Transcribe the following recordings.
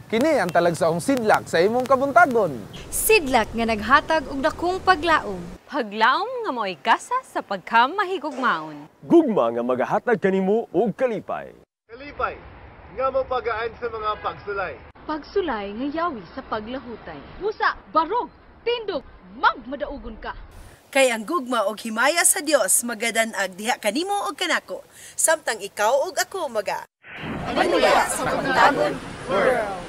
Kini ang talagsaong sidlak sa imong kabuntagon. Sidlak nga naghatag og dakong paglaom. Paglaom nga mao'y gasa sa pagkamahigugmaon. Gugma nga magahatag kanimo og kalipay. Kalipay nga mopagaan sa mga pagsulay. Pagsulay nga yawi sa paglahutay. Busa, barog, tindog, magmadaugon ka. Kay ang gugma og himaya sa Dios magadanag diha kanimo og kanako, samtang ikaw og ako maga Panuya sa Kabuntagon World.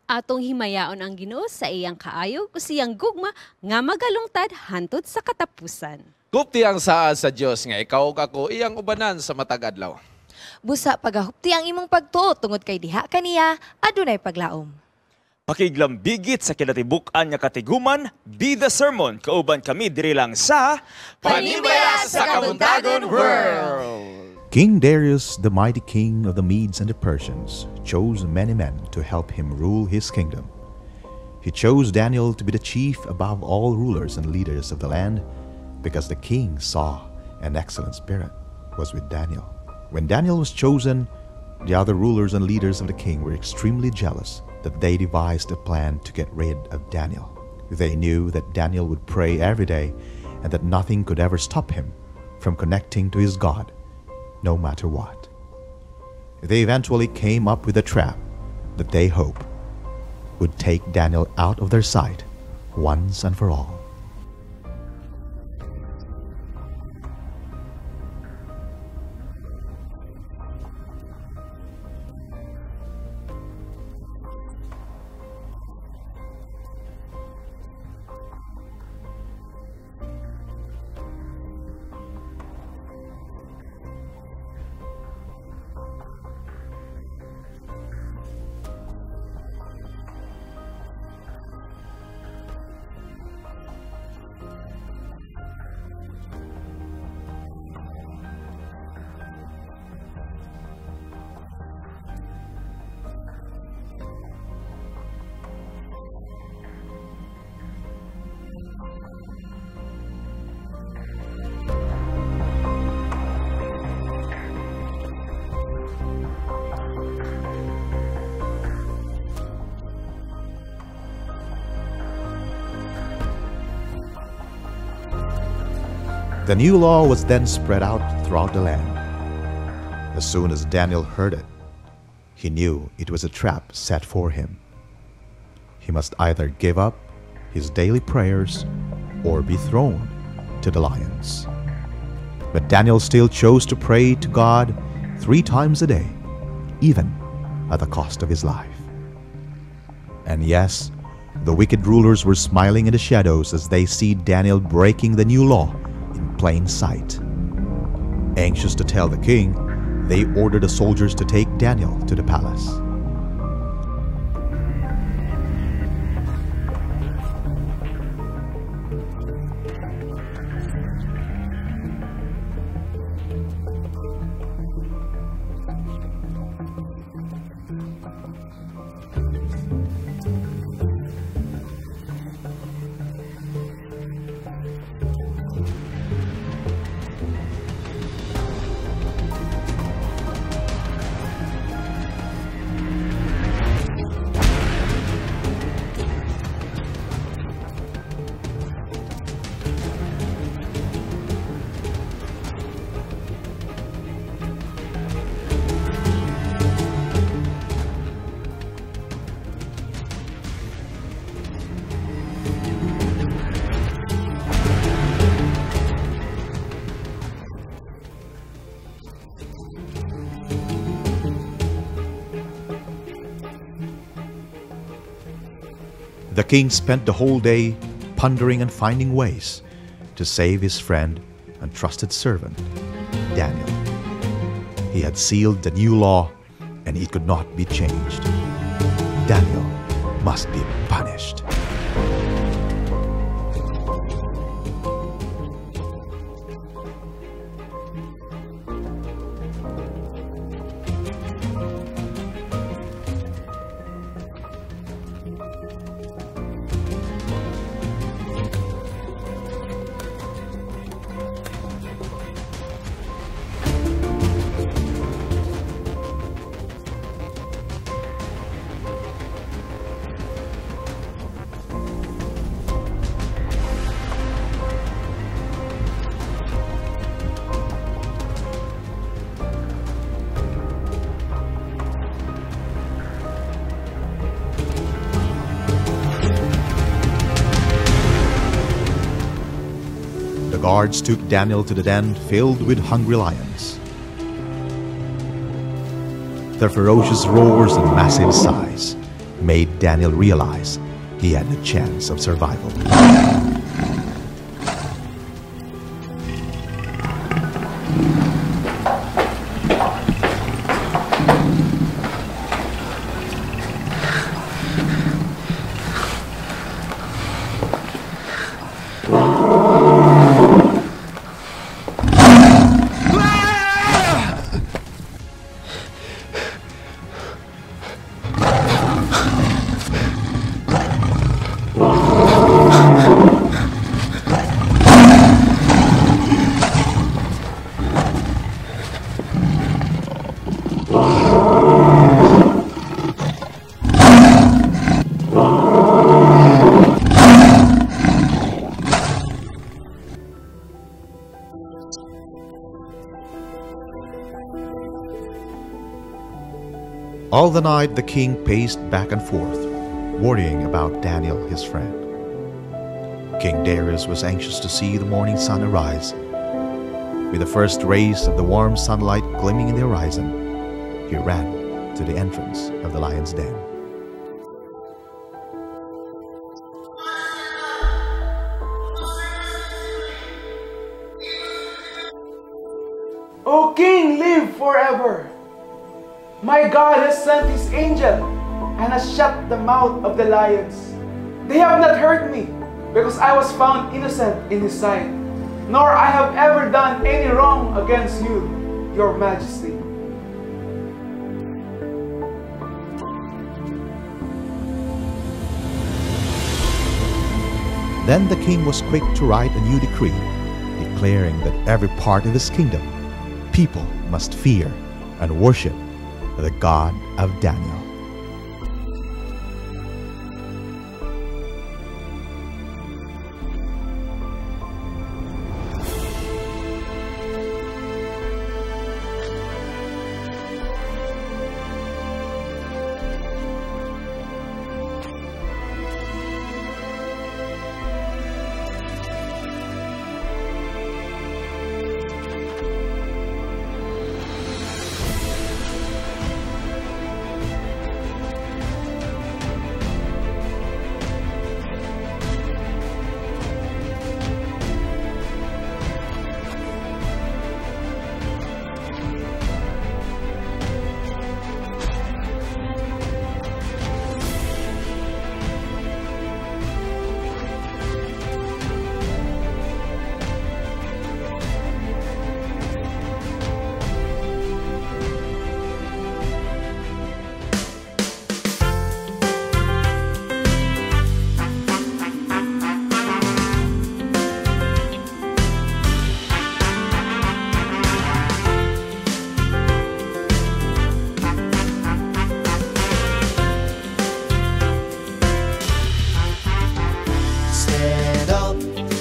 Atong himayaon ang Ginoo sa iyang kaayo ug siyang gugma nga magalungtad hantod sa katapusan. Gupti ang saa sa Dios nga ikaw ug ako iyang ubanan sa matag adlaw. Busa pagahupti ang imong pagtuo tungod kay diha kaniya adunay paglaom. Pakiglambigit sa kinatibuk-an nga katiguman, be the sermon. Kauban kami diri lang sa Panimaya sa Kabuntagon World. King Darius, the mighty king of the Medes and the Persians, chose many men to help him rule his kingdom. He chose Daniel to be the chief above all rulers and leaders of the land because the king saw an excellent spirit was with Daniel. When Daniel was chosen, the other rulers and leaders of the king were extremely jealous that they devised a plan to get rid of Daniel. They knew that Daniel would pray every day and that nothing could ever stop him from connecting to his God, no matter what. They eventually came up with a trap that they hoped would take Daniel out of their sight once and for all. The new law was then spread out throughout the land. As soon as Daniel heard it, he knew it was a trap set for him. He must either give up his daily prayers or be thrown to the lions. But Daniel still chose to pray to God 3 times a day, even at the cost of his life. And yes, the wicked rulers were smiling in the shadows as they see Daniel breaking the new law in plain sight. Anxious to tell the king, they ordered the soldiers to take Daniel to the palace. The king spent the whole day pondering and finding ways to save his friend and trusted servant, Daniel. He had sealed the new law and it could not be changed. Daniel must be punished. The guards took Daniel to the den filled with hungry lions. Their ferocious roars and massive size made Daniel realize he had no chance of survival. All the night the king paced back and forth, worrying about Daniel, his friend. King Darius was anxious to see the morning sun arise. With the first rays of the warm sunlight gleaming in the horizon, he ran to the entrance of the lion's den. O king, live forever! My God has sent his angel and has shut the mouth of the lions. They have not hurt me, because I was found innocent in his sight, nor I have ever done any wrong against you, your majesty. Then the king was quick to write a new decree, declaring that every part of his kingdom, people must fear and worship the God of Daniel.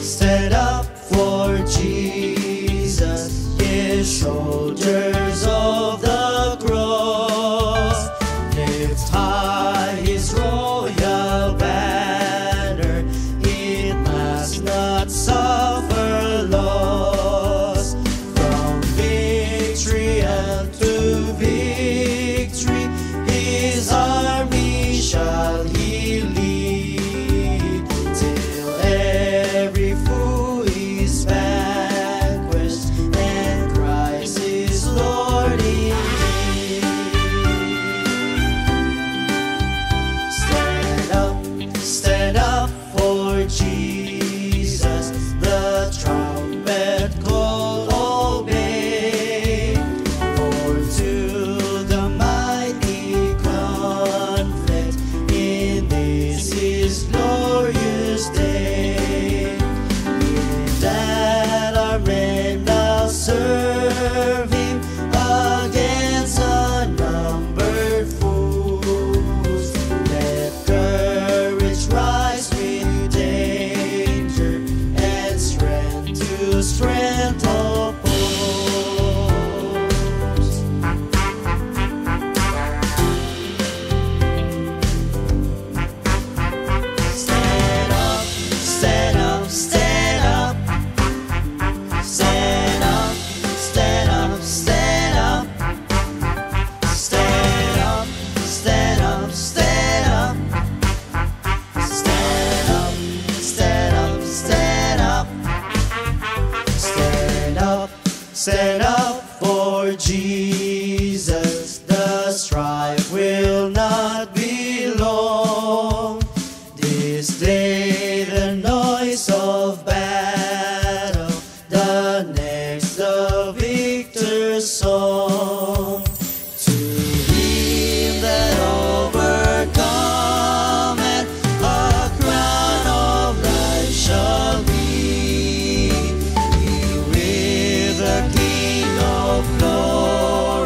Stand up for Jesus, ye soldiers of the cross. Lift high his royal banner, it must not suffer loss. From victory unto victory, his army shall he lead, till every foe is vanquished and Christ is Lord indeed. Stand up for Jesus, the trumpet call obey. For to the mighty conflict in this his glorious day. That our men now serve him against unnumbered foes. Let courage rise with danger and strength to strength oppose. Stand up, stand up, stand up. Stand up, stand up, stand up. Stand up, stand up, stand up. Stand up, stand up, stand up. Stand up, stand up for Jesus. The strife will not be long. This day the noise of battle, the next the victor's song. To him that overcometh, a crown of life shall be. He with the King of glory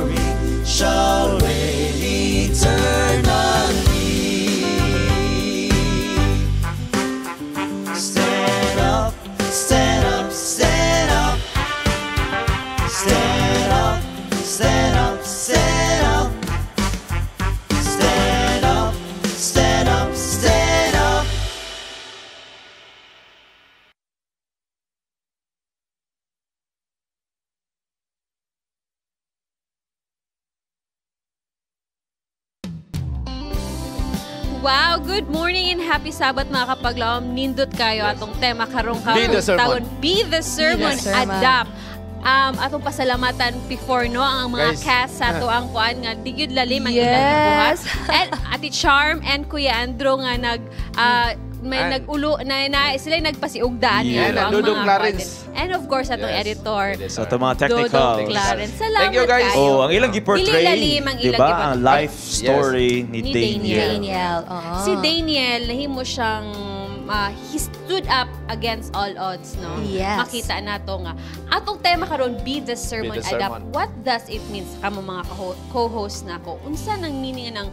Wow, good morning and happy Sabbath, mga kapaglaom. Nindot kayo atong tema karong Be the sermon. taon. Be the sermon, Be the sermon. Adapt. Atong pasalamatan before, no, ang mga Guys. cast sa ato ang kuan nga di gyud lalim ang Yes. ilang gibuhat. And Ate Charm and Kuya Andrew nga nag may nagulo na, na sila nagpasiugdaan Yeah. niya And ang ang Dudong mga Clarence. kuan. And of course atong Yes. editor. So itong mga technical. Dodong Clarence. Salamat Thank you, guys. kayo. Oh, ang ilang gi-portray, Dili lalim ang di ilang ba? giportray. Ang life story ni Ni Daniel. Daniel. Daniel. Oo. Si Daniel, nahimo siyang he stood up against all odds, no? Yes. Makita nato nga. Atong tema karon, be the sermon, Be the adapt. sermon. What does it mean sa kamo mga co-host nako? Unsa nang meaning ng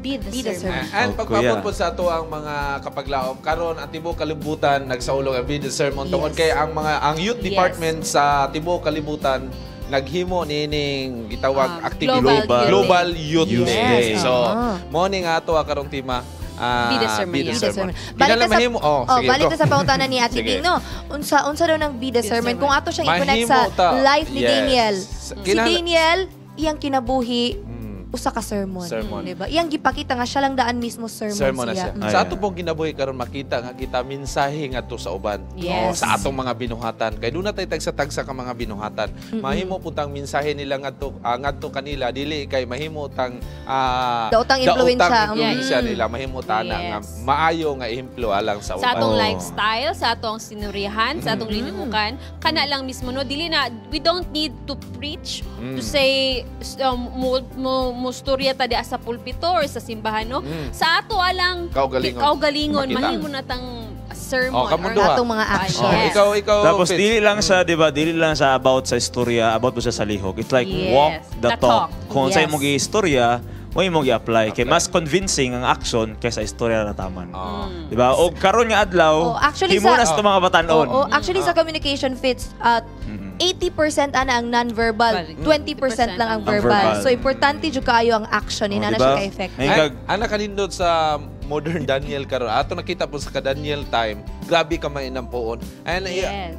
be the Be the sermon? sermon. And Oh, pagpabot kuya. po sa ato ang mga kapaglaom karon, ang tibuok kalibutan nagsaulog ang Be the Sermon tungod kay ang mga ang youth department sa tibuok kalibutan naghimo niining gitawag activity Global Youth Global Youth Youth Day. Day. So, Ah. mo ni nga ato karong tema, Be the sermon, Be the yeah. Be the sermon. sermon. Balik Kinahanglan ta sa mahimo. Oh, oh, sige, balik go. ta sa pangutana ni Ate Sige. Bing, no. Unsa daw ng be the Be the sermon? sermon. Kung ato siyang i-connect Mahimo sa ta. life ni Yes. Daniel. Si Daniel, iyang kinabuhi usa ka sermon. Sermon. Diba? Iyang gipakita nga siya lang daan mismo sermon, Sermon na siya. siya. Sa ato pong kinabuhi karon, makita nga kita mensahe ngadto sa uban. Yes. O, sa atong mga binuhatan. Kay doon na tay tagsa-tagsa ka mga binuhatan. Mahimo pud tang mensahe nila ngadto ngadto kanila, dili kay mahimo tang Daotang impluwensya. Daotang impluwensya nila, mahimo ta na nga maayo nga ehemplo alang sa uban. Sa atong Oh. lifestyle, sa atong sinurihan, sa atong linimukan, kana lang mismo, no, dili na, we don't need to preach to say mo musturya ta di sa pulpito or sa simbahan, no. Sa ato alang Kaugalingon. kaugalingon, Makita. mahimo na tang sermon Oh, kamo or duha. Atong mga action. Oh, Yes. ikaw Tapos Fitz. dili lang siya, 'di ba? Dili lang siya about sa istorya, about po siya sa lihok. It's like Yes. walk the The talk. talk. Kung sa Yes. imong istorya, mo imong gi-apply kay mas convincing ang action kaysa istorya na taman. 'Di ba? O karon nga adlaw, Oh, actually himo na sa- sa mga batan-on. Oo, actually sa communication, Fits, 80% ana ang non-verbal, 20% lang ang Ang verbal. verbal. So importante jud kaayo ang action, Oh, inana diba? siya ka-effective. May Ay, kag ana kanindot sa modern Daniel karon. Ato nakita po sa ka Daniel time, grabe ka may puon. And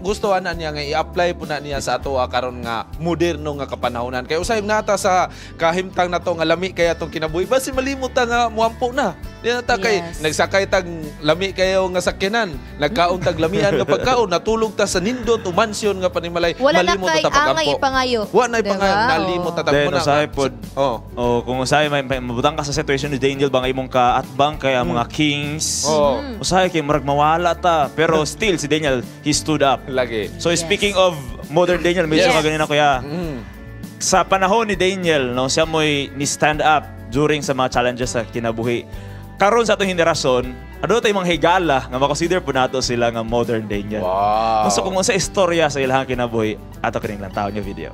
gusto ana niya nga i-apply po na niya sa ato karon nga moderno nga kapanahonan. Kay usay nata sa kahimtang nato nga lami kay atong kinabuhi. Basi malimot ta nga muampo na. Di na ta kay nagsakay tag lami kayo nga sakyanan, nagkaon tag lamian nga pagkaon, natulog ta sa nindot o mansyon nga panimalay, Wala na malimot kay ta angay pagampo. ipangayo. Wa na ipangayo, Diba? nalimot ta Then, tagpo na. usahay pod. Oh. Oh, kung usahay may mabutang ka sa situation ni Daniel bang imong ka atbang kay ang mga kings. Oh. Usahay kay murag mawala ta, pero still si Daniel, he stood up. Lagi. So speaking of modern Daniel, medyo yes. na kuya. Sa panahon ni Daniel, no, siya mo'y ni stand up during sa mga challenges sa kinabuhi. Karon sa atong henerasyon, ano tayo mga higala nga makonsider po nato sila nga modern Daniel. Wow. So kung unsa istorya sa ilahang kinabuhi, ato kining lang taon nga video.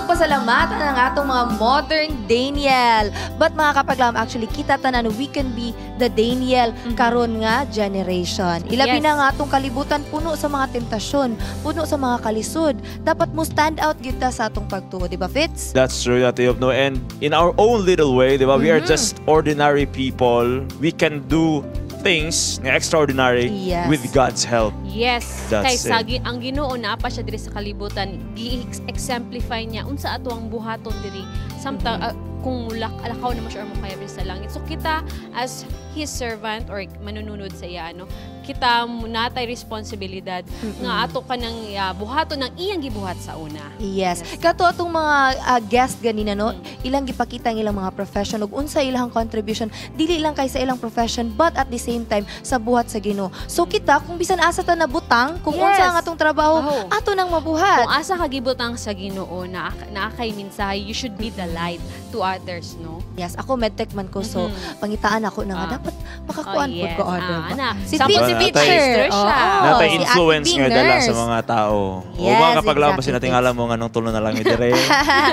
pasalamatan ang atong mga modern Daniel. But mga kapaglaom, actually, kita tanan, we can be the Daniel karon nga generation. Ilabi na nga atong kalibutan puno sa mga tentasyon, puno sa mga kalisod. Dapat mo stand out gyud ta sa atong pagtuo, di ba, Fitz? That's true, Ate Yob, no? And in our own little way, di ba? We are just ordinary people. We can do things na extraordinary with God's help. Yes, That's kay it. sa ang Ginoo naa pa siya diri sa kalibutan, gi-exemplify niya unsa ato ang buhaton diri samtang kung mulak alakaw na mo siya or mokaya sa langit. So kita as his servant or manununod sa iya, no, kita natay responsibilidad nga ato kanang buhaton ang iyang gibuhat sa una. Yes. Kato atong mga guest ganina, no, ilang gipakita ang ilang mga profession ug unsa ilang contribution dili lang kay sa ilang profession but at the same time sa buhat sa Ginoo. So kita kung bisan asa ta nabutang, kung unsa ang atong trabaho, ato nang mabuhat. Kung asa ka gibutang sa Ginoo na naa kay mensahe, you should be the light to others, no? Yes, ako medtech man ko, so pangitaan ako na nga dapat makakuan pud ko order ba. Ana. Si Sample Pete, si si Pete, teacher. sister siya. Oo, Natay si Ate influence Bing, nga dala sa nurse. mga tao. O Yes, mga kapaglaom exactly, ba sinatingala mo nga nung tulo na lang mi dire.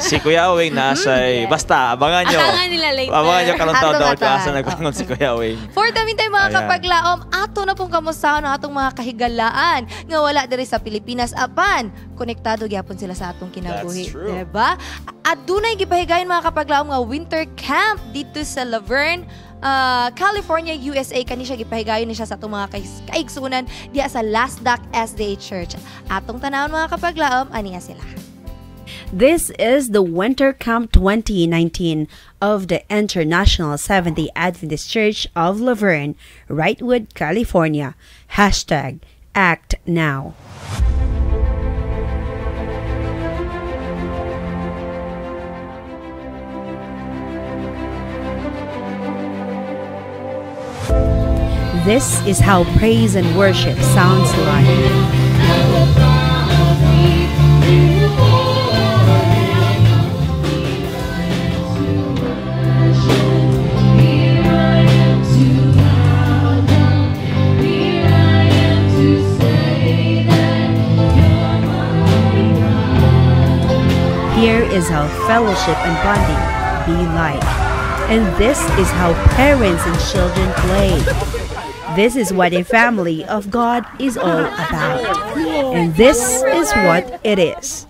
Si Kuya Wing nasa basta abangan nyo. Abangan nila later. Abangan nyo karon taon Atong daw kung asa atan. nagbangon si Kuya Wing. For the meantime, mga Ayan. kapaglaom, ato na pong kamustahon ang atong mga kahigalaan nga wala diri sa Pilipinas apan konektado gyapon sila sa atong kinabuhi. That's true. Diba? Adunay gipahigayon mga kapaglaom nga winter camp dito sa La Verne, California, USA. Kani siya gipahigayon ni siya sa atong mga kaigsunan diya sa Last Dock SDA Church. Atong tanawon mga kapaglaom, aniya sila. This is the Winter Camp 2019 of the International Seventh-day Adventist Church of La Verne, Wrightwood, California. #ActNow. This is how praise and worship sounds like. Here is how fellowship and bonding be like. And this is how parents and children play. This is what a family of God is all about. And this is what it is.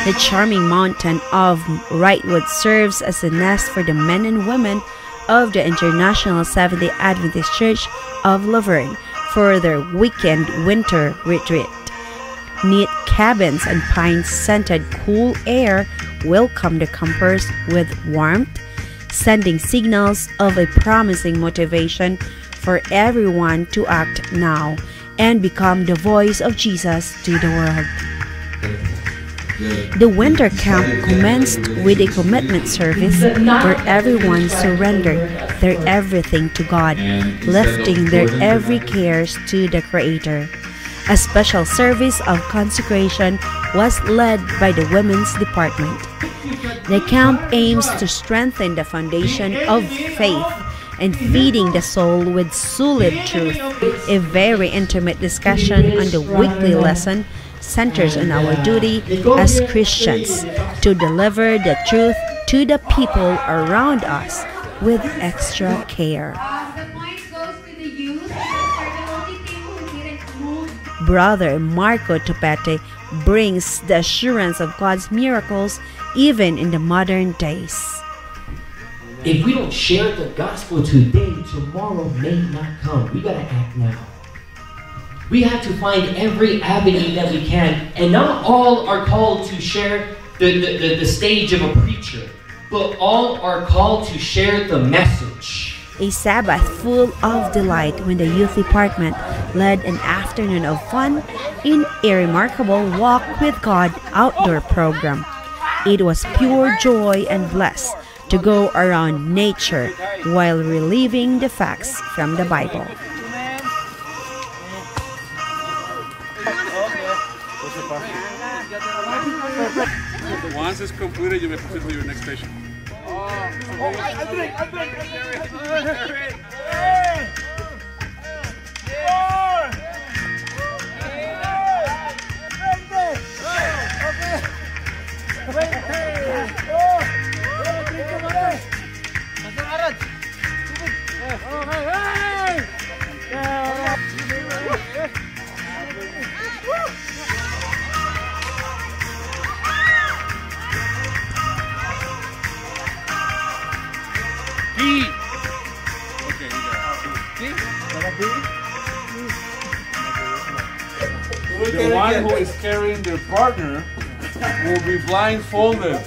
The charming mountain of Wrightwood serves as a nest for the men and women of the International Seventh-day Adventist Church of La Verne for their weekend winter retreat. Neat cabins and pine-scented cool air welcome the campers with warmth, sending signals of a promising motivation for everyone to act now and become the voice of Jesus to the world. The winter camp commenced with a commitment service where everyone surrendered their everything to God, lifting their every cares to the Creator. A special service of consecration was led by the Women's Department. The camp aims to strengthen the foundation of faith and feeding the soul with solid truth. A very intimate discussion on the weekly lesson centers on our duty as Christians to deliver the truth to the people around us with extra care. Brother Marco Topete brings the assurance of God's miracles even in the modern days. If we don't share the gospel today, tomorrow may not come. We got to act now. We have to find every avenue that we can, and not all are called to share the stage of a preacher, but all are called to share the message. A Sabbath full of delight when the youth department led an afternoon of fun in a remarkable Walk with God outdoor program. It was pure joy and bliss to go around nature while reliving the facts from the Bible. Once it's completed, you may proceed to your next station. Oh, I drink, I drink, I drink. Four. Okay. The one who is carrying their partner will be blindfolded.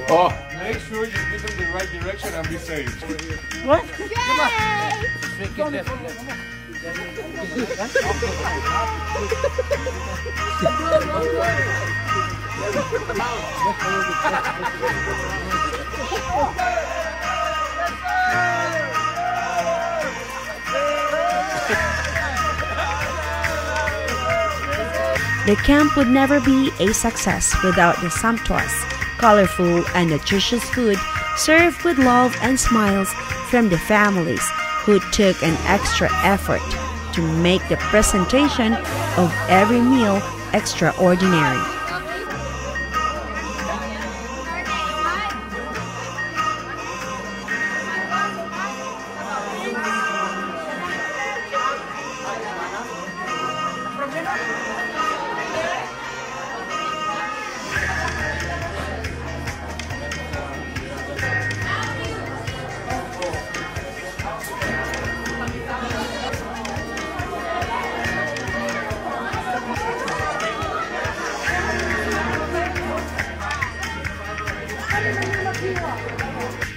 Oh. Make sure you give them the right direction and be safe. What? The camp would never be a success without the sumptuous, colorful, and nutritious food served with love and smiles from the families who took an extra effort to make the presentation of every meal extraordinary.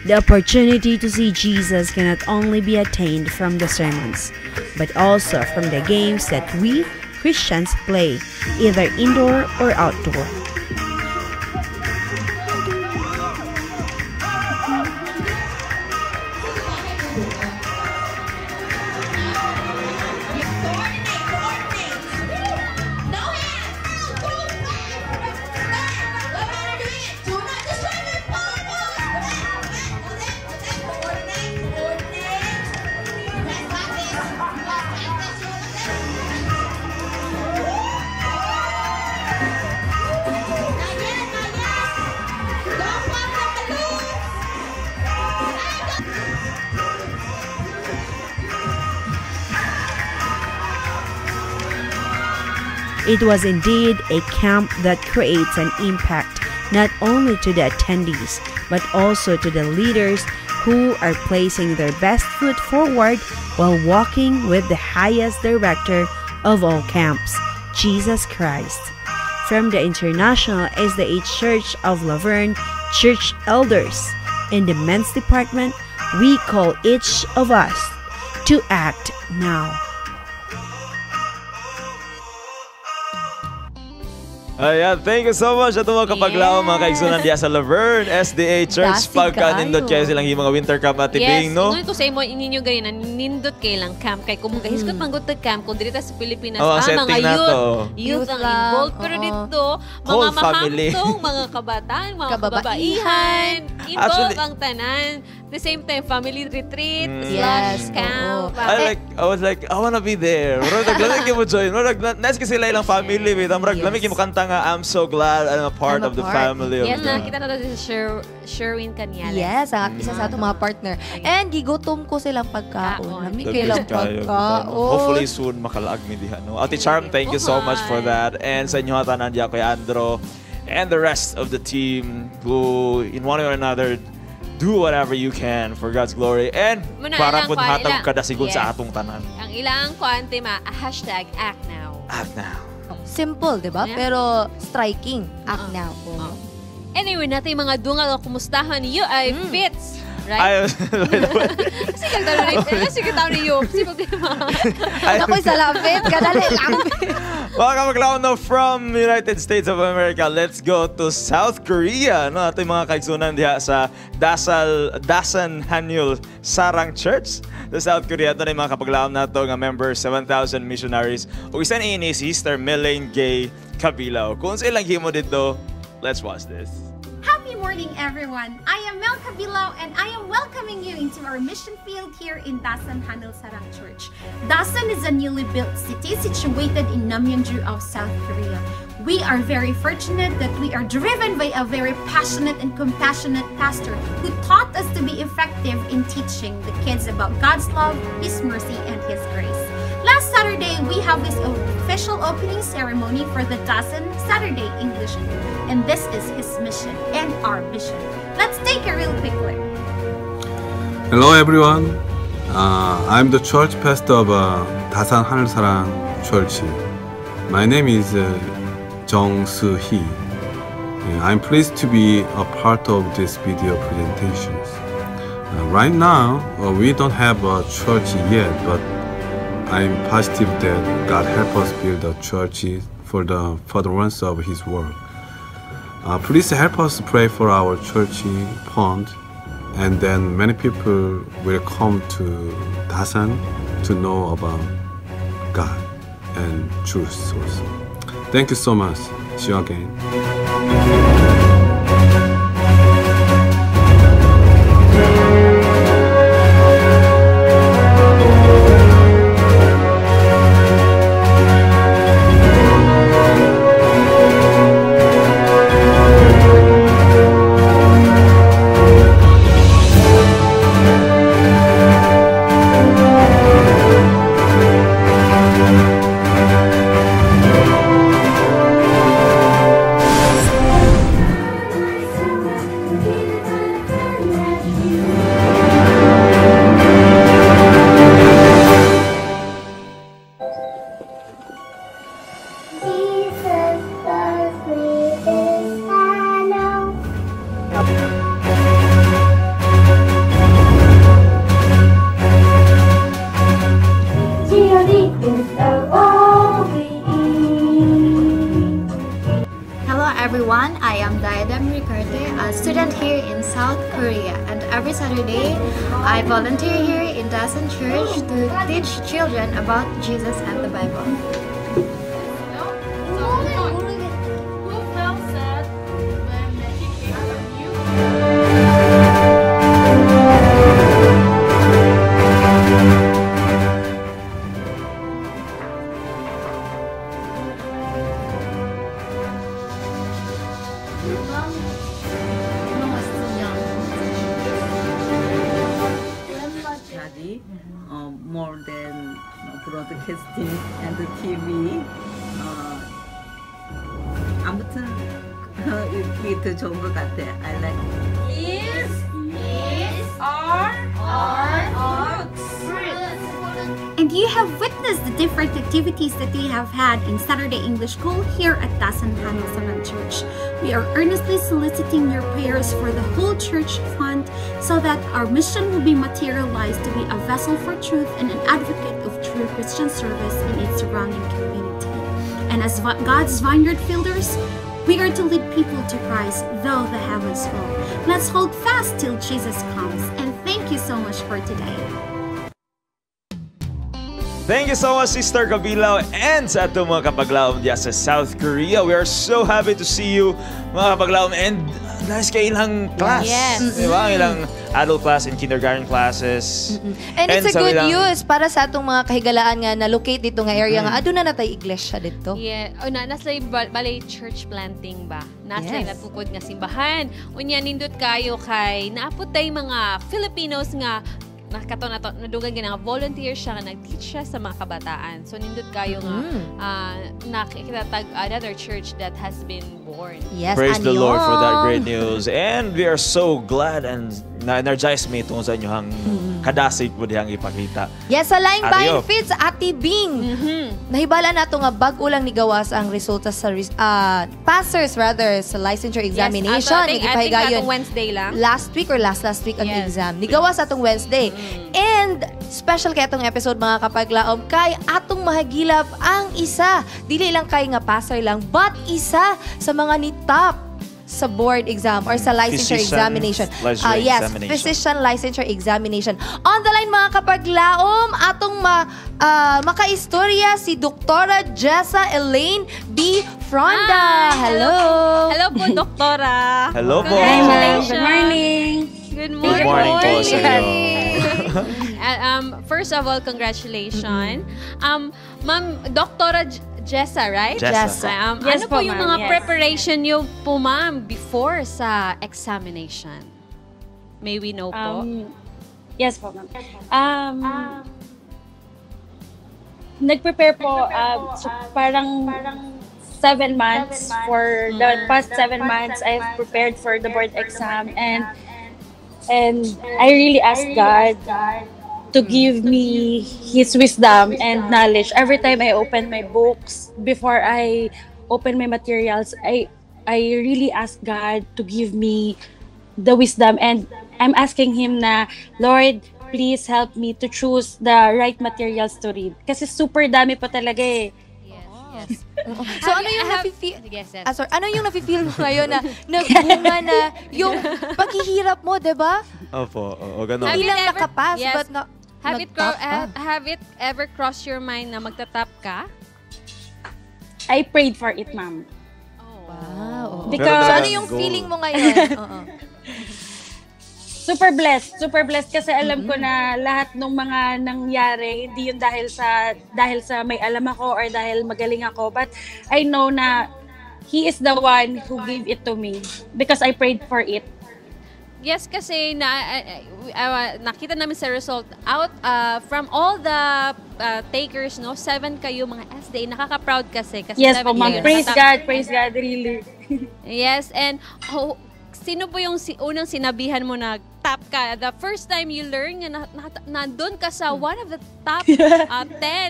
The opportunity to see Jesus cannot only be attained from the sermons, but also from the games that we Christians play, either indoor or outdoor. It was indeed a camp that creates an impact not only to the attendees, but also to the leaders who are placing their best foot forward while walking with the highest director of all camps, Jesus Christ. From the International SDA Church of La Verne Church Elders in the Men's Department, we call each of us to act now. Ayan, thank you so much. Ato mga kapaglaom, mga kaigsunan diya sa La Verne SDA Church. Dasig Pagka nindot kayo silang mga winter camp at tibing, yes, no? Ingon ko sa imo ninyo ganin nindot kay lang camp kay kung gahisgot man gud camp kung diri ta sa Pilipinas, Oh, ang mga setting na youth, to. youth Youth ang lang, involved, pero oo. dito mga Whole family. mahamtong, mga kabataan, mga Kababaihan. kababaihan, involved Actually- ang tanan. The same time family retreat slash Yes, camp. oo. I was like, I wanna be there. Murag lamig kay mo join. Murag nice kasi sila ilang family with. Murag lamig kay mo kanta nga, I'm so glad I'm a part I'm a of the part. family of Yes, God. nakita na to si Sherwin Canyales. Yes, ang isa sa atong mga partner. And gigutom ko silang pagkaon. Kaon. Lami The kay lang best kayo. pagkaon. Hopefully soon makalaag mi diha, no? Ate Charm, thank you so much for that. And sa inyo tanan diha kay Andro and the rest of the team who in one way or another do whatever you can for God's glory and Muna para ilang pud kuan, hatag ilang- kadasigon sa Yes. atong tanan. Ang ilang kuan tema, #ActNow. Act now. Simple, di ba? Yeah. Pero striking. Act now. Oo. Anyway, natin yung mga dungal o kumustahan ni UI Fits. Right? Ay, by the way. Sige, sige, tao ni Yop. Si problema. Nakoy sa lapit. Kadali lang. Mga kapaglaom, no, from United States of America, let's go to South Korea. No, ato yung mga kaigsunan diha sa Dasan Hanyul Sarang Church sa South Korea. Ito na yung mga kapaglaom nato nga members, 7,000 missionaries. Ug isa ni Sister Melaine Gay Cabilao. Kung sa ilang himo dito, let's watch this. Happy morning, everyone. I am Mel Cabilao, and I am welcoming you into our mission field here in Dasan Hanil Sarang Church. Dasan is a newly built city situated in Namyangju of South Korea. We are very fortunate that we are driven by a very passionate and compassionate pastor who taught us to be effective in teaching the kids about God's love, His mercy, and His grace. Last Saturday, we have this official opening ceremony for the Dasan Saturday English School, and this is his mission and our mission. Let's take a real quick look. Hello everyone. I'm the church pastor of Dasan Hanul Sarang Church. My name is Jung Soo-hee. I'm pleased to be a part of this video presentations. Right now, we don't have a church yet, but I'm positive that God help us build a church for the furtherance of His work. Please help us pray for our church fund, and then many people will come to Dasan to know about God and truth also. Thank you so much. See you again. Hello everyone, I am Diadem Ricarte, a student here in South Korea, and every Saturday I volunteer here in Dasan Church to teach children about Jesus and the Bible. Study more than broadcasting and TV. 아무튼 이게 더 좋은 것 같아. I like. Is, are, fruits. And you have witnessed the different activities that we have had in Saturday English School here at Dasan Hanul Sarang Church. We are earnestly soliciting your prayers for the whole church fund so that our mission will be materialized to be a vessel for truth and an advocate of true Christian service in its surrounding community. And as God's vineyard fielders, we are to lead people to Christ, though the heavens fall. Let's hold fast till Jesus comes. And thank you so much for today. Thank you so much, Sister Kabilaw, and sa atong mga kapaglaom diya sa South Korea. We are so happy to see you, mga kapaglaom, and nice kay ilang class. Yes. Diba? Ang ilang adult class and kindergarten classes. And it's a sa good ilang- news para sa atong mga kahigalaan nga na-locate dito nga area nga aduna na tay iglesia dito. Yeah. O na nasa balay church planting ba? Nasa natukod nga simbahan. Unya nindot kayo kay naapot tay mga Filipinos nga nakato na to nadugan gina nga volunteer siya nga nag-teach siya sa mga kabataan. So nindot kayo nga nakikita tag another church that has been born. Yes, Praise the Lord for that annyeong. Great news. And we are so glad and na-energize me tungkol sa inyong kadasig po dihang ipakita. Yes, sa Line Ariyo. Buying Fits, Ate Bing. Nahibala na to nga bag-o lang ni gawas ang resulta sa passers rather sa licensure examination. Yes, ato, I think Nagipahigayon atong Wednesday lang. last week or last last week ang exam. Nigawas atong Wednesday. And special kay atong episode, mga kapaglaom, kay atong mahagilap ang isa. Dili lang kay nga passer lang but isa sa mga ni top sa board exam or sa licensure Physician examination. Licensure Yes, examination. physician licensure examination. On the line, mga kapaglaom, atong makaistorya si Doktora Jessa Elaine B. Fronda. Hi, Hello. Hello po, Doktora. Hello po. Congratulations. Good morning. Good Good morning po sa iyo. First of all, congratulations. Ma'am, Doktora Jessa, right? Jessa. Yes Ano po po, yung ma'am. mga Yes. preparation niyo po, ma'am, before sa examination? May we know po? Yes po, ma'am. Nag-prepare po, so parang 7 months. For the past 7 months, I've prepared for the board exam and I really asked God to give me His wisdom and knowledge. Every time I open my books, before I open my materials, I really ask God to give me the wisdom, and I'm asking Him na, "Lord, please help me to choose the right materials to read." Kasi super dami pa talaga eh. Yes. So ano yung nafe-feel Yes. Ah, sorry. Ano yung nafe-feel mo ngayon na nagbunga na yung paghihirap mo, 'di ba? Opo, oo, ganun. Hindi lang nakapass, but na, nag-top pa. Have it ever crossed your mind na magta-top ka? I prayed for it, ma'am. Wow. Because So ano yung feeling mo ngayon? Oo. Super blessed kasi alam ko na lahat ng mga nangyari, hindi yun dahil sa may alam ako or dahil magaling ako, but I know na He is the one who gave it to me because I prayed for it. Yes, kasi na nakita namin sa result out from all the takers, no, seven kayo mga SDA. Nakaka-proud kasi Yes seven po, ma'am. kayo Praise nakatap. God, praise God, really. Yes, and oh, sino po yung unang sinabihan mo na top ka? The first time you learn nga nandun ka sa one of the top 10.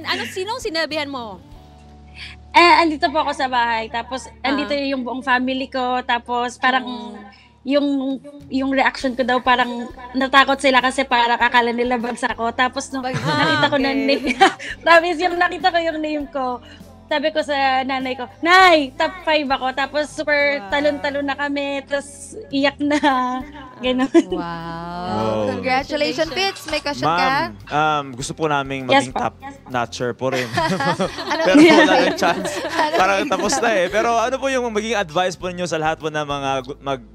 Ano, sinong sinabihan mo? Eh, andito po ako sa bahay. Tapos, andito yung buong family ko. Tapos, parang, yung reaction ko daw, parang natakot sila kasi parang akala nila bagsak ako. Tapos, nung nakita ko na name, promise, yung nakita ko yung name ko, sabi ko sa nanay ko, "Nay, top 5 ako." Tapos, super talon-talon na kami. Tapos, iyak na. Ganun. Wow. Wow. Congratulations, Fitz. May question ka? Ma'am, gusto po naming Yes maging po. top notcher po rin. Ano? Pero wala nang chance. Parang tapos na eh. Pero ano po yung magiging advice po ninyo sa lahat po ng mga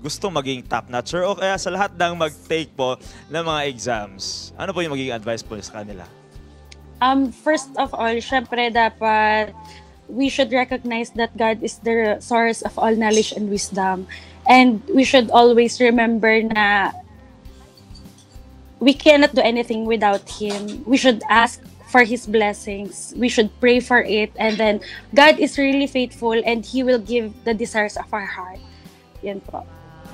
gustong maging top notcher o kaya sa lahat ng mag-take po ng mga exams? Ano po yung magiging advice po sa kanila? First of all, syempre dapat we should recognize that God is the source of all knowledge and wisdom. And we should always remember na we cannot do anything without Him. We should ask for His blessings. We should pray for it. And then God is really faithful and He will give the desires of our heart. Yan po.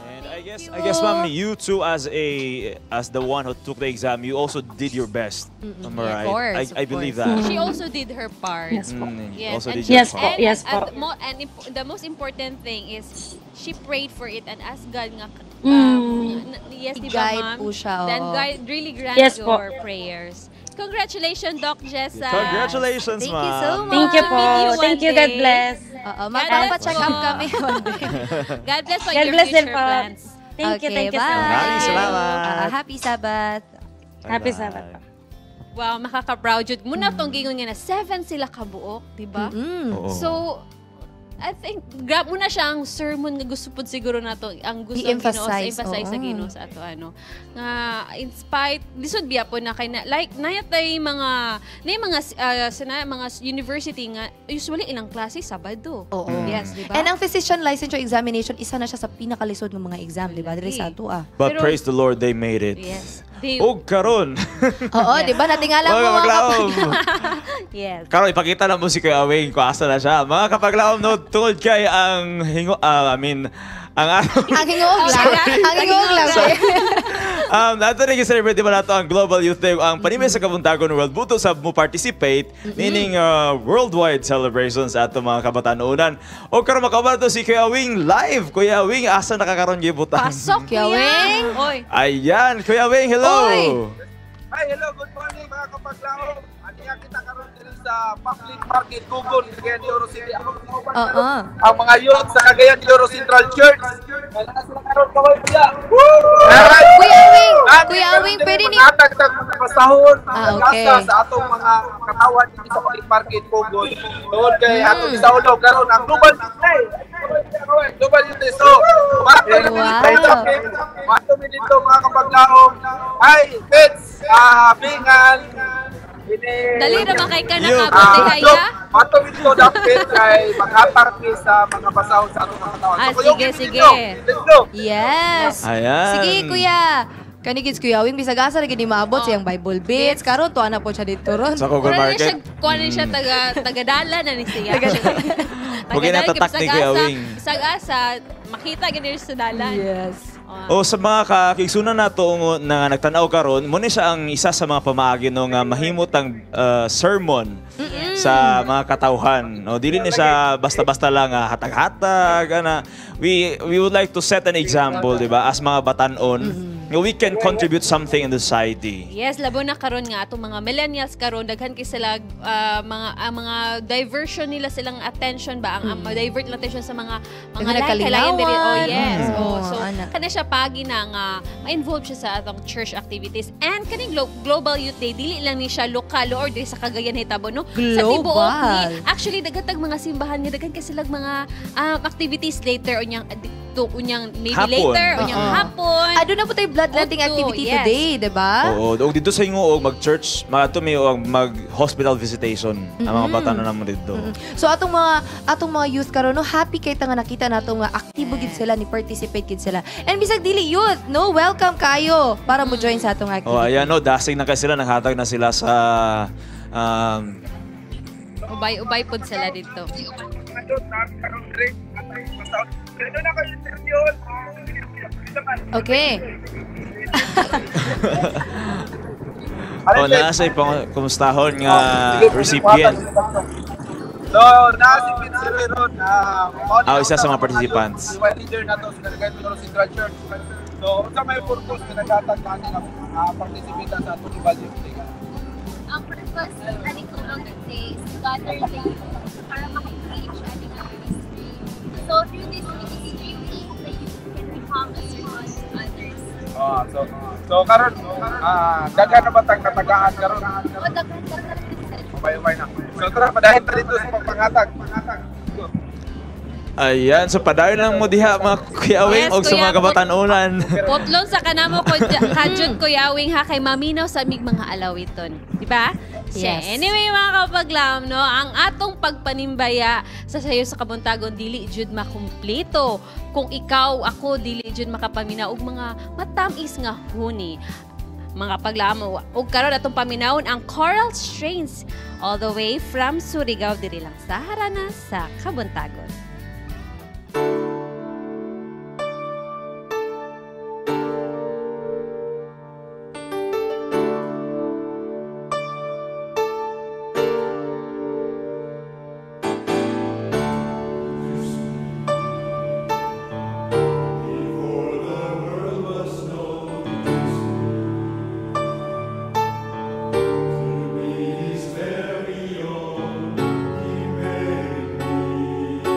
And I guess, ma'am, you too as the one who took the exam, you also did your best. Am I Of right? course, I of believe course. that. She also did her part. Yes po. Also did your Yes po. part. Yes po. And the most important thing is she prayed for it and asked God nga yes, di ba, I-guide ma'am? po siya, Then oo. God really grant Yes po. your prayers. Congratulations, Doc Jessa. Congratulations, Thank ma'am. you so much. Thank you po. Meet you one Thank you. God day. bless. Oo, magpapa-check bless up po. kami one day. God bless on God your bless din future po. plans. Thank you. Okay, Thank you so bye. much. Maraming salamat. Happy Sabbath. Happy Bye-bye. Sabbath po. Wow, makaka-proud jud. Muna tong gingon nga na seven sila kabuok, di ba? Oo. So, I think grab mo na siya ang sermon nga gusto pud siguro nato ang gusto ang Ginoo sa I-emphasize, emphasize sa oo. Ginoo sa ato ano nga in spite lisod biya po na kay na, like nayatay mga na mga sana mga university nga usually ilang klase Sabado. Oo. Yes, di ba? And ang physician licensure examination, isa na siya sa pinakalisod ng mga exam, di ba? Diri sa ato ah. But Pero- praise the Lord, they made it. Yes. They, Og karon. Oo, di ba? Natingala mo Mga mga kapaglaom. Yes. Karon ipakita lang mo si Kuya Wing kung asa na siya. Mga kapaglaom no, tungod kay ang hingo I mean ang araw Ang hingoog lang. Ang hingoog lang. Ato rin celebrate di ba nato ang Global Youth Day, ang panimay sa kabuntagon world buto sa mo participate nining worldwide celebrations ato mga kabataan-unan. O karon makauban nato si Kuya Wing live. Kuya Wing, asa nakakaron gibutang? Pasok, Kuya Wing. Oy. Ayan, Kuya Wing, hello. Oy. Hi, hello, good morning mga kapaglaom. Aniya kita karon diri sa public market Gugon, Cagayan de Oro City. Ako kauban Oo. ang mga youth sa Cagayan de Oro Central Church. Wala sila karon kaway sila. Kuya Wing, Kuya Wing, pwede ni Matag tag mga pasahon, mga Ah, okay. gasa sa atong mga katawan dito sa public market Gugon. Tungod kay atong gisaulog karon ang Global Youth Day. Global Youth Day. So, Wow. Mato mi dito mga kapaglaom. Hi, Pets, bingan. Dali ra man kay ka Yun. nakabot So, haya. mato mi dito dapat kay maghatag mi sa mga basahon sa atong mga katawan. Ah, So, kuyogin sige, mi sige. dito. Let's go. Yes. Ayan. Sige, kuya. Kani gids Kuya Wing bisag asa ra gid ni maabot siyang Bible bits karon tuwa na po siya dito ron. Sa Google Mura na siya, Market. kuha na siya tagadala na ni siya. Huwag na tatak ni Kuya Wing. Bisag asa, makita ganun sa dalan. Yes. O sa mga kakigsunan nato nga nagtan-aw karon, mo ni siya ang isa sa mga pamaagi no nga mahimot ang sermon sa mga katawhan. No, dili ni siya basta-basta lang hatag-hatag ana. We would like to set an example, di ba, as mga batan-on, nga we can contribute something in the society. Yes, labo na karon nga atong mga millennials karon, daghan kay sila mga ang mga diversion nila, silang attention ba, ang divert nila attention sa mga Daghan na kalayan diri. Oh, kalingawan. yes. Oh, so ana. Kana siya pagi na nga ma-involve siya sa atong church activities and kaning Global Youth Day, dili lang ni siya lokal or diri sa Cagayan hitabo, no, sa tibuok Global. ni. Actually, daghan tag mga simbahan nga daghan kay silang mga activities later, unyang dito, unyang maybe Hapon. later, unyang hapon. Aduna po tayo bloodletting Udto, activity yes. today, di ba? Oo, og dito sa Ginoo mag-church, mga mi og mag-hospital visitation ang mga bata na namo dito. So atong mga youth karon, no, happy kay ta nga nakita nato nga aktibo gid sila, ni participate gid sila. And bisag dili youth, no, welcome kayo para mo join sa atong activity. Oh, ayan no, dasig na kay sila, naghatag na sila sa Ubay-ubay pod sila dito. Okay. Oh, naa sa ipang kumustahon nga recipient. So, naa si Pinari ron. Ah, isa sa mga participants. Leader nato sa Cagayan de Oro Central Church. So, unsa may purpose nga naghatag kani nga participate sa atong Global Youth Day? Ang purpose ani Global Youth Day is to gather the youth para maka-engage ani nga ministry. So through this ministry, we hope the youth can become a servant to others. Ah, so karon daghan na ba tag natagaan karon? O daghan daghan. Ubay-ubay na. So tara, padayon ta dito sa pagpangatag. Ayan, so padayon lang mo diha mga Kuya Awing Yes, og sa Kuya mga kabatan-unan. Potlon sa kanamo ko kajud Kuya Awing ha, kay maminaw sa amig mga alawiton. Di ba? Siya. Yes. Anyway, mga kapaglam, no, ang atong pagpanimbaya sa sayo sa kabuntagon dili jud makumpleto kung ikaw, ako, dili jud makapaminaw og mga matamis nga huni. Mga paglam, og karon atong paminawon ang Choral Strains all the way from Surigao, diri lang sa Harana sa Kabuntagon. Before the world was known, to be his very own, he made me.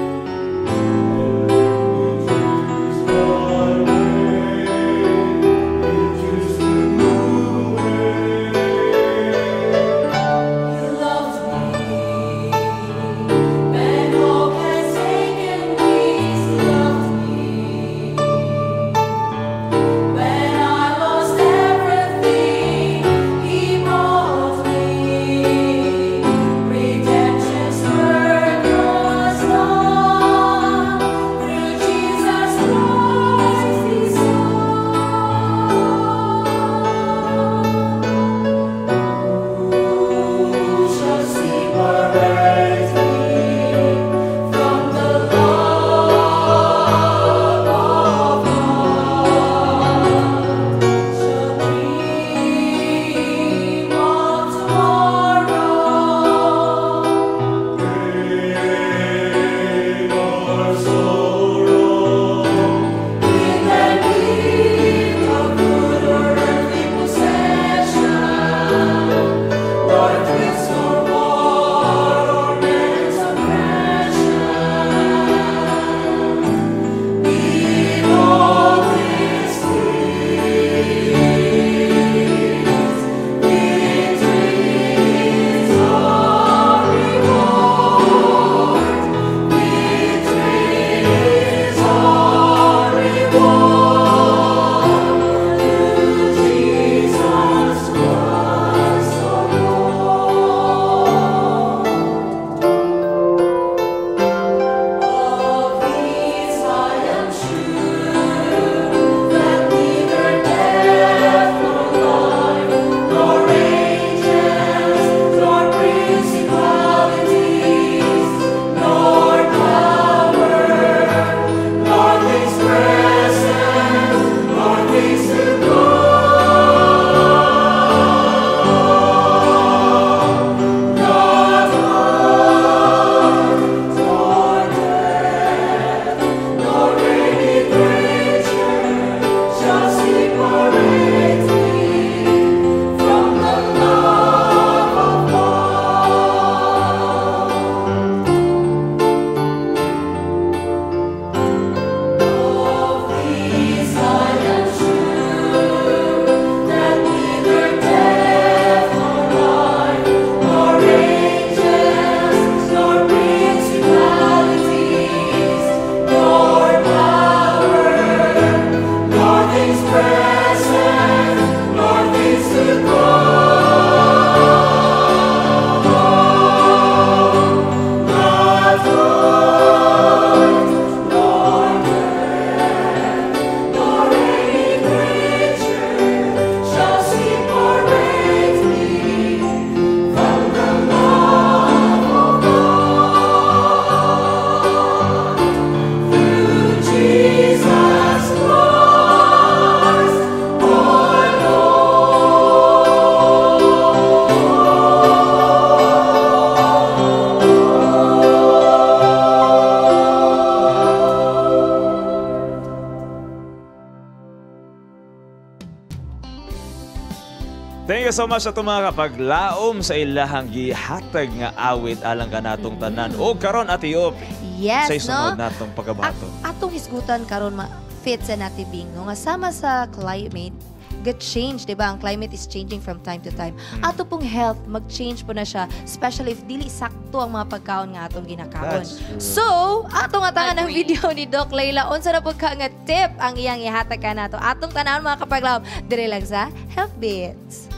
you so much sa itong mga kapaglaom sa ilahang gihatag nga awit alang kanatong tanan. O karon Ate Yop, Yes, sa isunod no? natong pagkabato. Atong hisgutan karon fit sa Nati Bing, no? Nga sama sa climate, get change, di ba? Ang climate is changing from time to time. Ato pong health, mag-change po na siya, especially if dili sakto ang mga pagkaon nga atong ginakaon. That's true. So, atong atangan ang video ni Doc Layla, unsa na po ka nga tip ang iyang ihatag ka nato. Atong tanawon mga kapaglaom, dire lang sa Health Beats.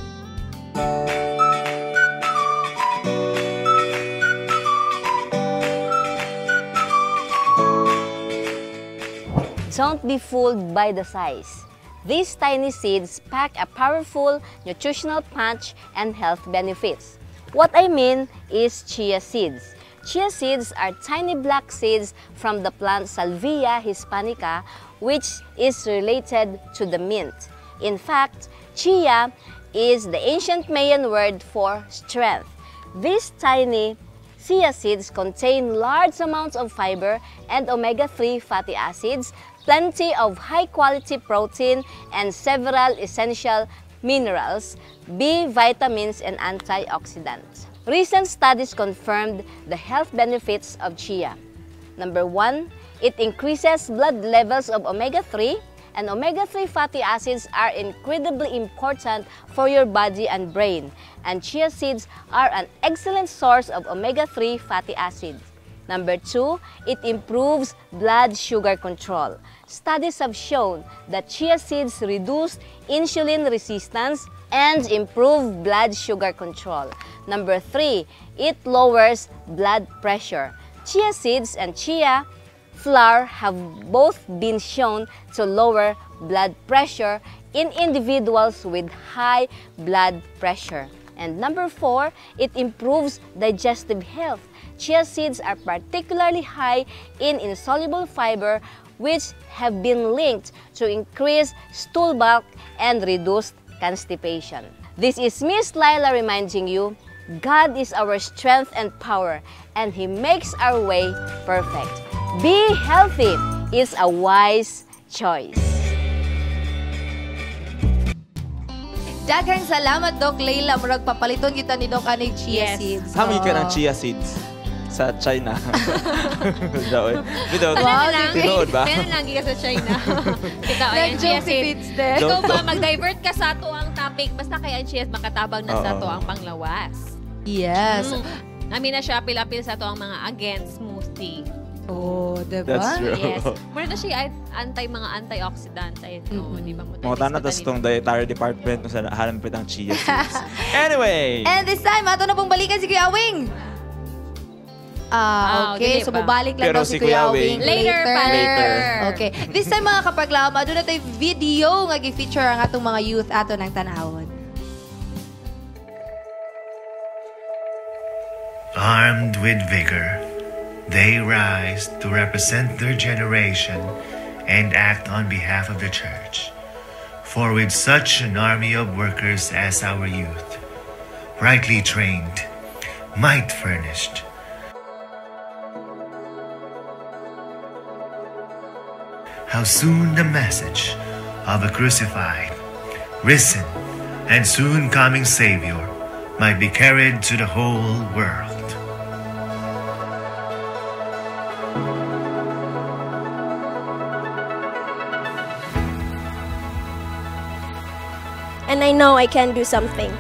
Don't be fooled by the size. These tiny seeds pack a powerful nutritional punch and health benefits. What I mean is chia seeds. Chia seeds are tiny black seeds from the plant Salvia hispanica, which is related to the mint. In fact, chia is the ancient Mayan word for strength. These tiny chia seeds contain large amounts of fiber and omega-3 fatty acids, plenty of high-quality protein, and several essential minerals, B vitamins, and antioxidants. Recent studies confirmed the health benefits of chia. Number 1, it increases blood levels of omega-3, and omega-3 fatty acids are incredibly important for your body and brain, and chia seeds are an excellent source of omega-3 fatty acids. Number 2, it improves blood sugar control. Studies have shown that chia seeds reduce insulin resistance and improve blood sugar control. Number 3, it lowers blood pressure. Chia seeds and chia flour have both been shown to lower blood pressure in individuals with high blood pressure. And number 4, it improves digestive health. Chia seeds are particularly high in insoluble fiber, which have been linked to increase stool bulk and reduced constipation. This is Miss Lila reminding you, God is our strength and power, and He makes our way perfect. Be healthy is a wise choice. Daghang salamat, Doc Layla. Murag papaliton kita ni Doc anig chia seeds. Hami ka ng chia seeds sa China. Bitaw, Wow, lang. tinuod ba? Kaya na lang ka sa China. Kita ay ang chia Nag-joke si seeds. Fitz din. Ikaw ba, mag-divert ka sa ato ang topic. Basta kay ang chia makatabang na sa ato ang panglawas. Yes. Amin na siya apil-apil sa ato ang mga against smoothie. Oh, diba? That's true. Yes. Mura na siya anti mga antioxidants. Ayun, no, di ba mo? Mga tanan tas tong dietary department kung saan halam pa ang chia seeds. Anyway! And this time, ato na pong balikan si Kuya Awing. Ah, okay. dili So, pa. mubalik lang Pero daw si si Kuya Kuya Awing Awing Later pa. Later. Okay. This time, mga kapaglama, doon na tayo video nga gi-feature ang atong mga youth ato ng tanawon. Armed with vigor, they rise to represent their generation and act on behalf of the church. For with such an army of workers as our youth, rightly trained, might furnished, how soon the message of a crucified, risen, and soon coming Savior might be carried to the whole world. And I know I can do something.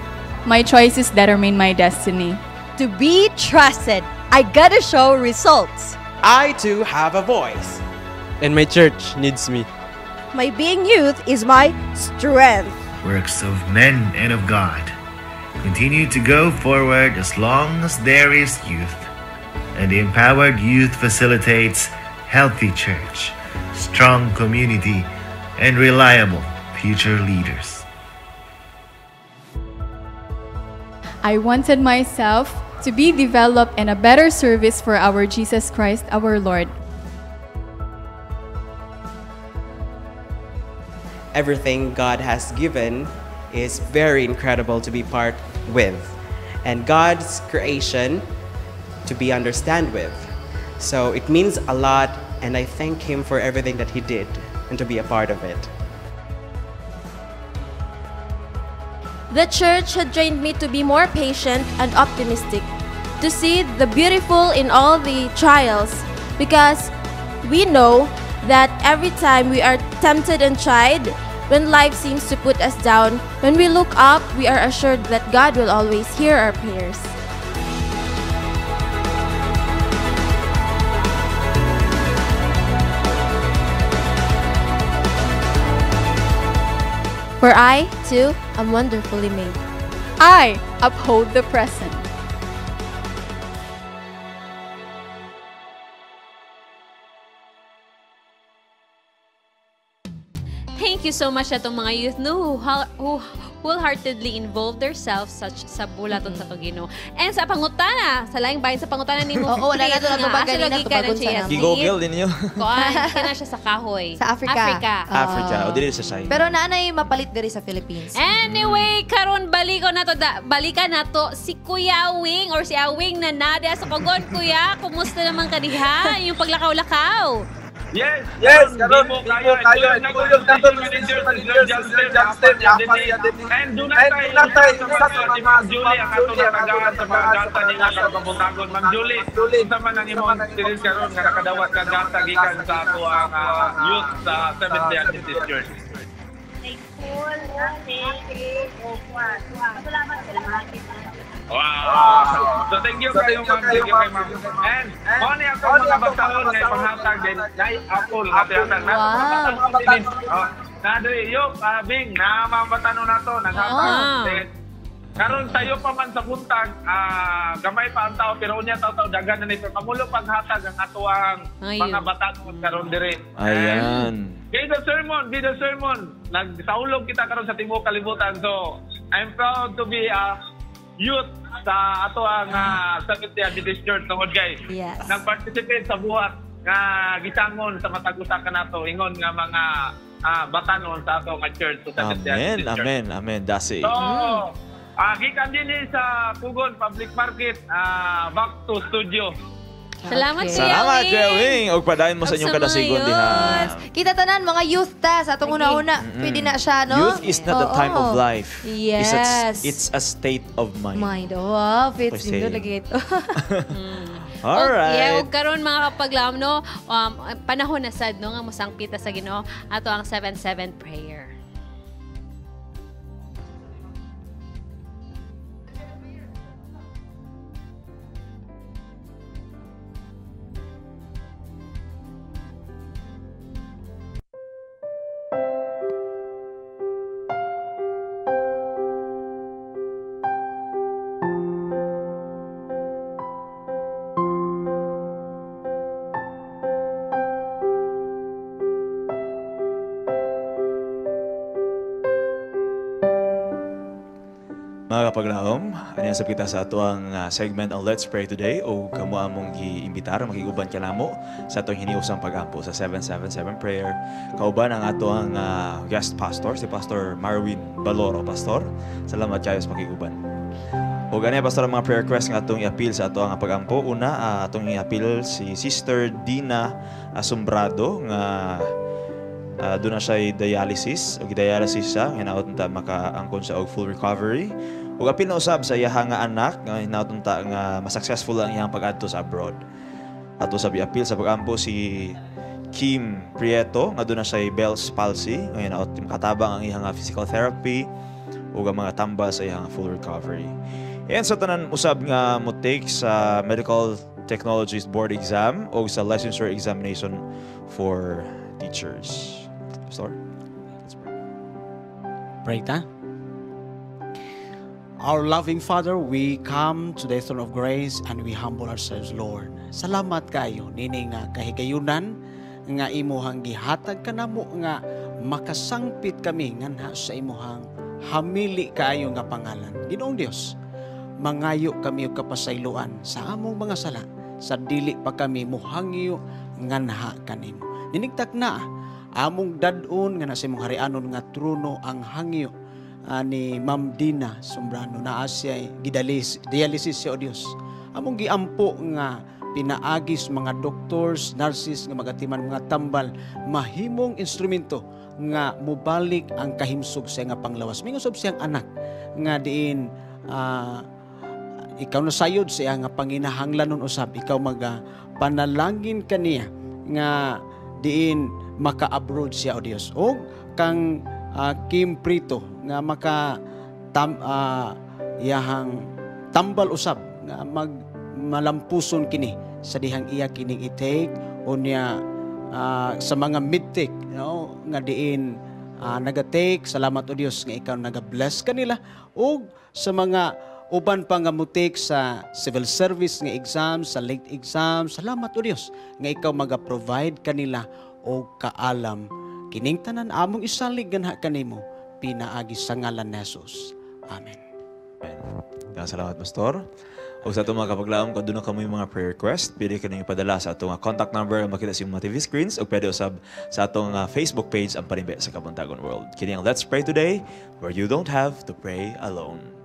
My choices determine my destiny. To be trusted, I gotta show results. I too have a voice. And my church needs me. My being youth is my strength. Works of men and of God continue to go forward as long as there is youth, and the empowered youth facilitates healthy church, strong community, and reliable future leaders. I wanted myself to be developed and a better service for our Jesus Christ, our Lord. Everything God has given is very incredible to be part with, and God's creation to be understand with. So it means a lot, and I thank Him for everything that He did and to be a part of it. The church had trained me to be more patient and optimistic, to see the beautiful in all the trials, because we know that every time we are tempted and tried, when life seems to put us down, when we look up, we are assured that God will always hear our prayers. For I, too, am wonderfully made. I uphold the present. Thank you so much atong mga youth no who wholeheartedly involved themselves such sa bulaton sa Ginoo. And sa pangutana, sa laing bahin sa pangutana nimo. Oo, wala na to natubag ganina, tubagon sa namo. Gi-google din niyo. Kuan, kina siya sa kahoy. Sa Africa. Africa. Africa. O dili sa China. Pero naanay mapalit diri sa Philippines. Anyway, karon baliko na to balikan na to si Kuya Wing or si Awing na nadia sa Kogon. Kuya, kumusta naman ka diha? Yung paglakaw-lakaw. Yes, yes, karon mo kayo tulog nato manager Sir Justin, and do not tayo sa si Ma'am Julie ang ato natagaan sa mga gata nila sa pabutagon. Ma'am Julie, unsa man ang imong experience karon nga nakadawat ka gata gikan sa ato ang youth sa Seventh Day Adventist Church? Thankful, happy, salamat sa lahat. Wow! So thank you kayo ma'am, thank you kayo ma'am. And mo ni ako mga bataon nga panghatag din nay apple nga tihatag na. Wow. Nadoy yo bing na mga batanon nato naghatag. Karon sayo pa man sa buntag, gamay pa ang tao pero unya taw-taw daghan na nito. Kamulo paghatag ang atoang mga batanon karon dire. Ayan. Be the sermon, be the sermon. Nagsaulog kita karon sa tibuok kalibutan. So I'm proud to be a youth sa ato ang Seventh Day Adventist Church tungod kay nagparticipate sa buhat nga gisangon sa matag usa ka nato ingon nga mga batanon sa ato nga church sa Seventh Day Adventist Church. Amen, amen. That's it. So, gikan din sa Pugon Public Market, back to studio. Salamat, Kuya Salamat, Wing. Kuya Wing. Og padayon mo sa inyong kadasigon diha. Kita tanan mga youth ta sa atong una-una. Pwede na siya, no? Youth is not the time of life. Yes. It's a state of mind. Mind. Wow, fits Kasi- nindot lagi ito. Alright. Yeah, ug karon mga kapaglaom no, panahon na sad no nga mosangpita sa Ginoo ato ang 7-7 prayer. Mga kapaglaom, aniya kita sa atuang segment ang Let's Pray Today o kamo among giimbitar, makiguban ka namo sa atong hiniusang pag-ampo sa 777 Prayer. Kauban ang atuang guest pastor, si Pastor Marwin Baloro. Pastor, salamat kayo sa pakiguban. O ganiya, Pastor, ang mga prayer request nga atong i-appeal sa atuang pag-ampo. Una, atong i-appeal si Sister Dina Asombrado nga doon na siya dialysis o dialysis siya nga hinaot unta makaangkon siya og full recovery. Ug apil na usab sa iyaha nga anak nga hinaot unta nga mas-successful ang iyang pag-adto sa abroad. Ato sa apil sa pag-ampo si Kim Prieto nga doon na siya Bell's palsy nga hinaot makatabang ang iyang physical therapy ug ang mga tambal sa iyang full recovery. And sa tanan usab nga mo take sa Medical Technologies Board exam o sa licensure examination for teachers. Pastor, let's pray. Pray ta. Our loving Father, we come to the throne of grace and we humble ourselves, Lord. Salamat kayo nini nga kahigayunan nga imuhang gihatag kanamo nga makasangpit kami nganha sa imuhang hamili kaayo nga pangalan. Ginoong Dios, mangayo kami og kapasayloan sa among mga sala sa dili pa kami muhangyo nganha kanimo. Ninigtak na among dad-on nga nasa imong harianon nga trono ang hangyo ni Ma'am Dina Sombrano na siya dialysis siya o Dios. Among giampo nga pinaagi sa mga doctors, nurses nga magatiman mga tambal, mahimong instrumento nga mobalik ang kahimsog sa nga panglawas. Mingon sab siyang anak nga diin ikaw na sayod siya nga panginahanglanon usab, ikaw maga panalangin kaniya nga diin maka-abroad siya o Dios. O kang Kim Prito nga maka iyahang tambal usab nga mag malampuson kini sa dihang iya kining i-take o niya sa mga mid-take, no, nga diin naga-take. Salamat o Dios nga ikaw naga-bless kanila, og sa mga uban pa nga mo-take sa civil service nga exam, sa late exam, salamat o Dios nga ikaw maga-provide kanila og kaalam. Kining tanan among isalig ganha kanimo pinaagi sa ngalan ni Jesus. Amen. Amen. Salamat, Pastor. O sa atong mga kapaglaom, kung doon na kamo yung mga prayer request, pwede ka ninyo ipadala sa atong contact number makita sa inyong mga TV screens o pwede usab sa atong Facebook page ang Panimbi sa Kabuntagon World. Kini ang Let's Pray Today, where you don't have to pray alone. Ang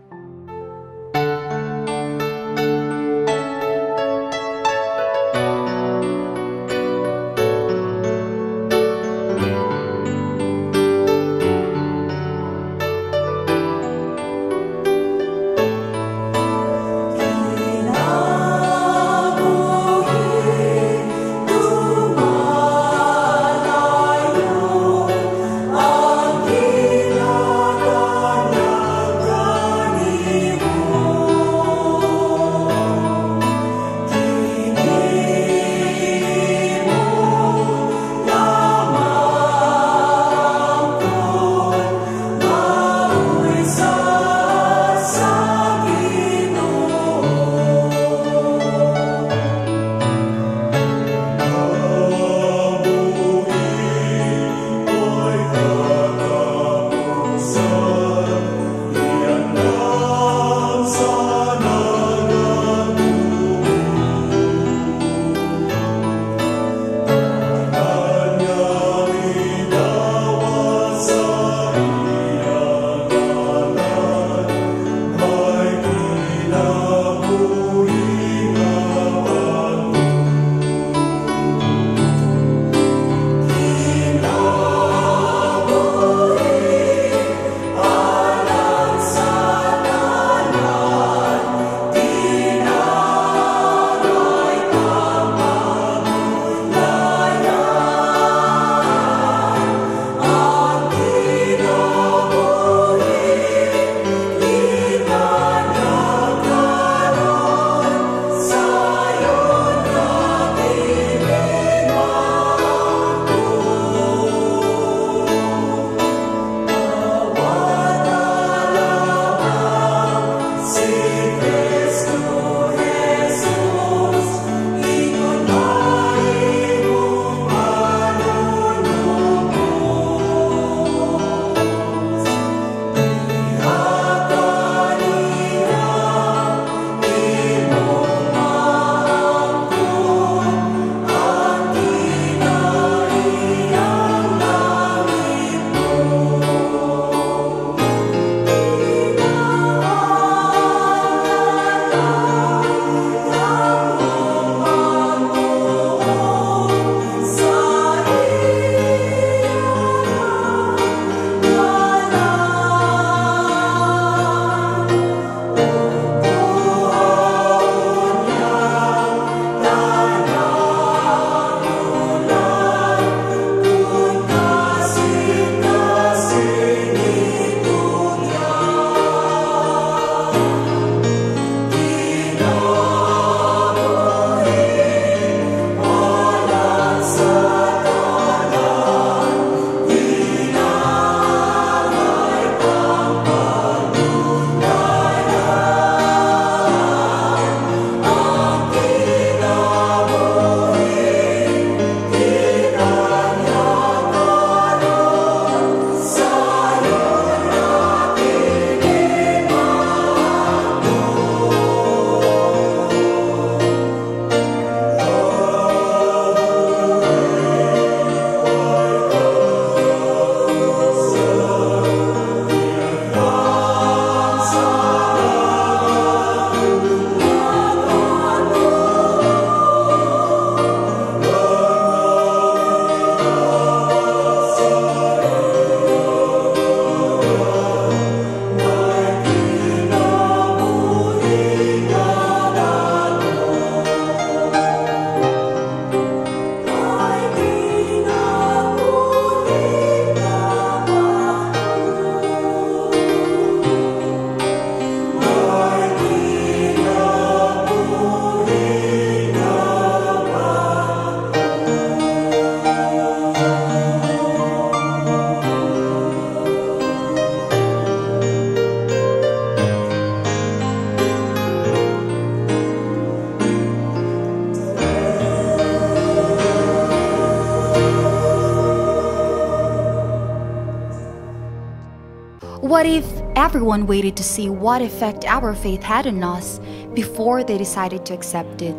What if everyone waited to see what effect our faith had on us before they decided to accept it?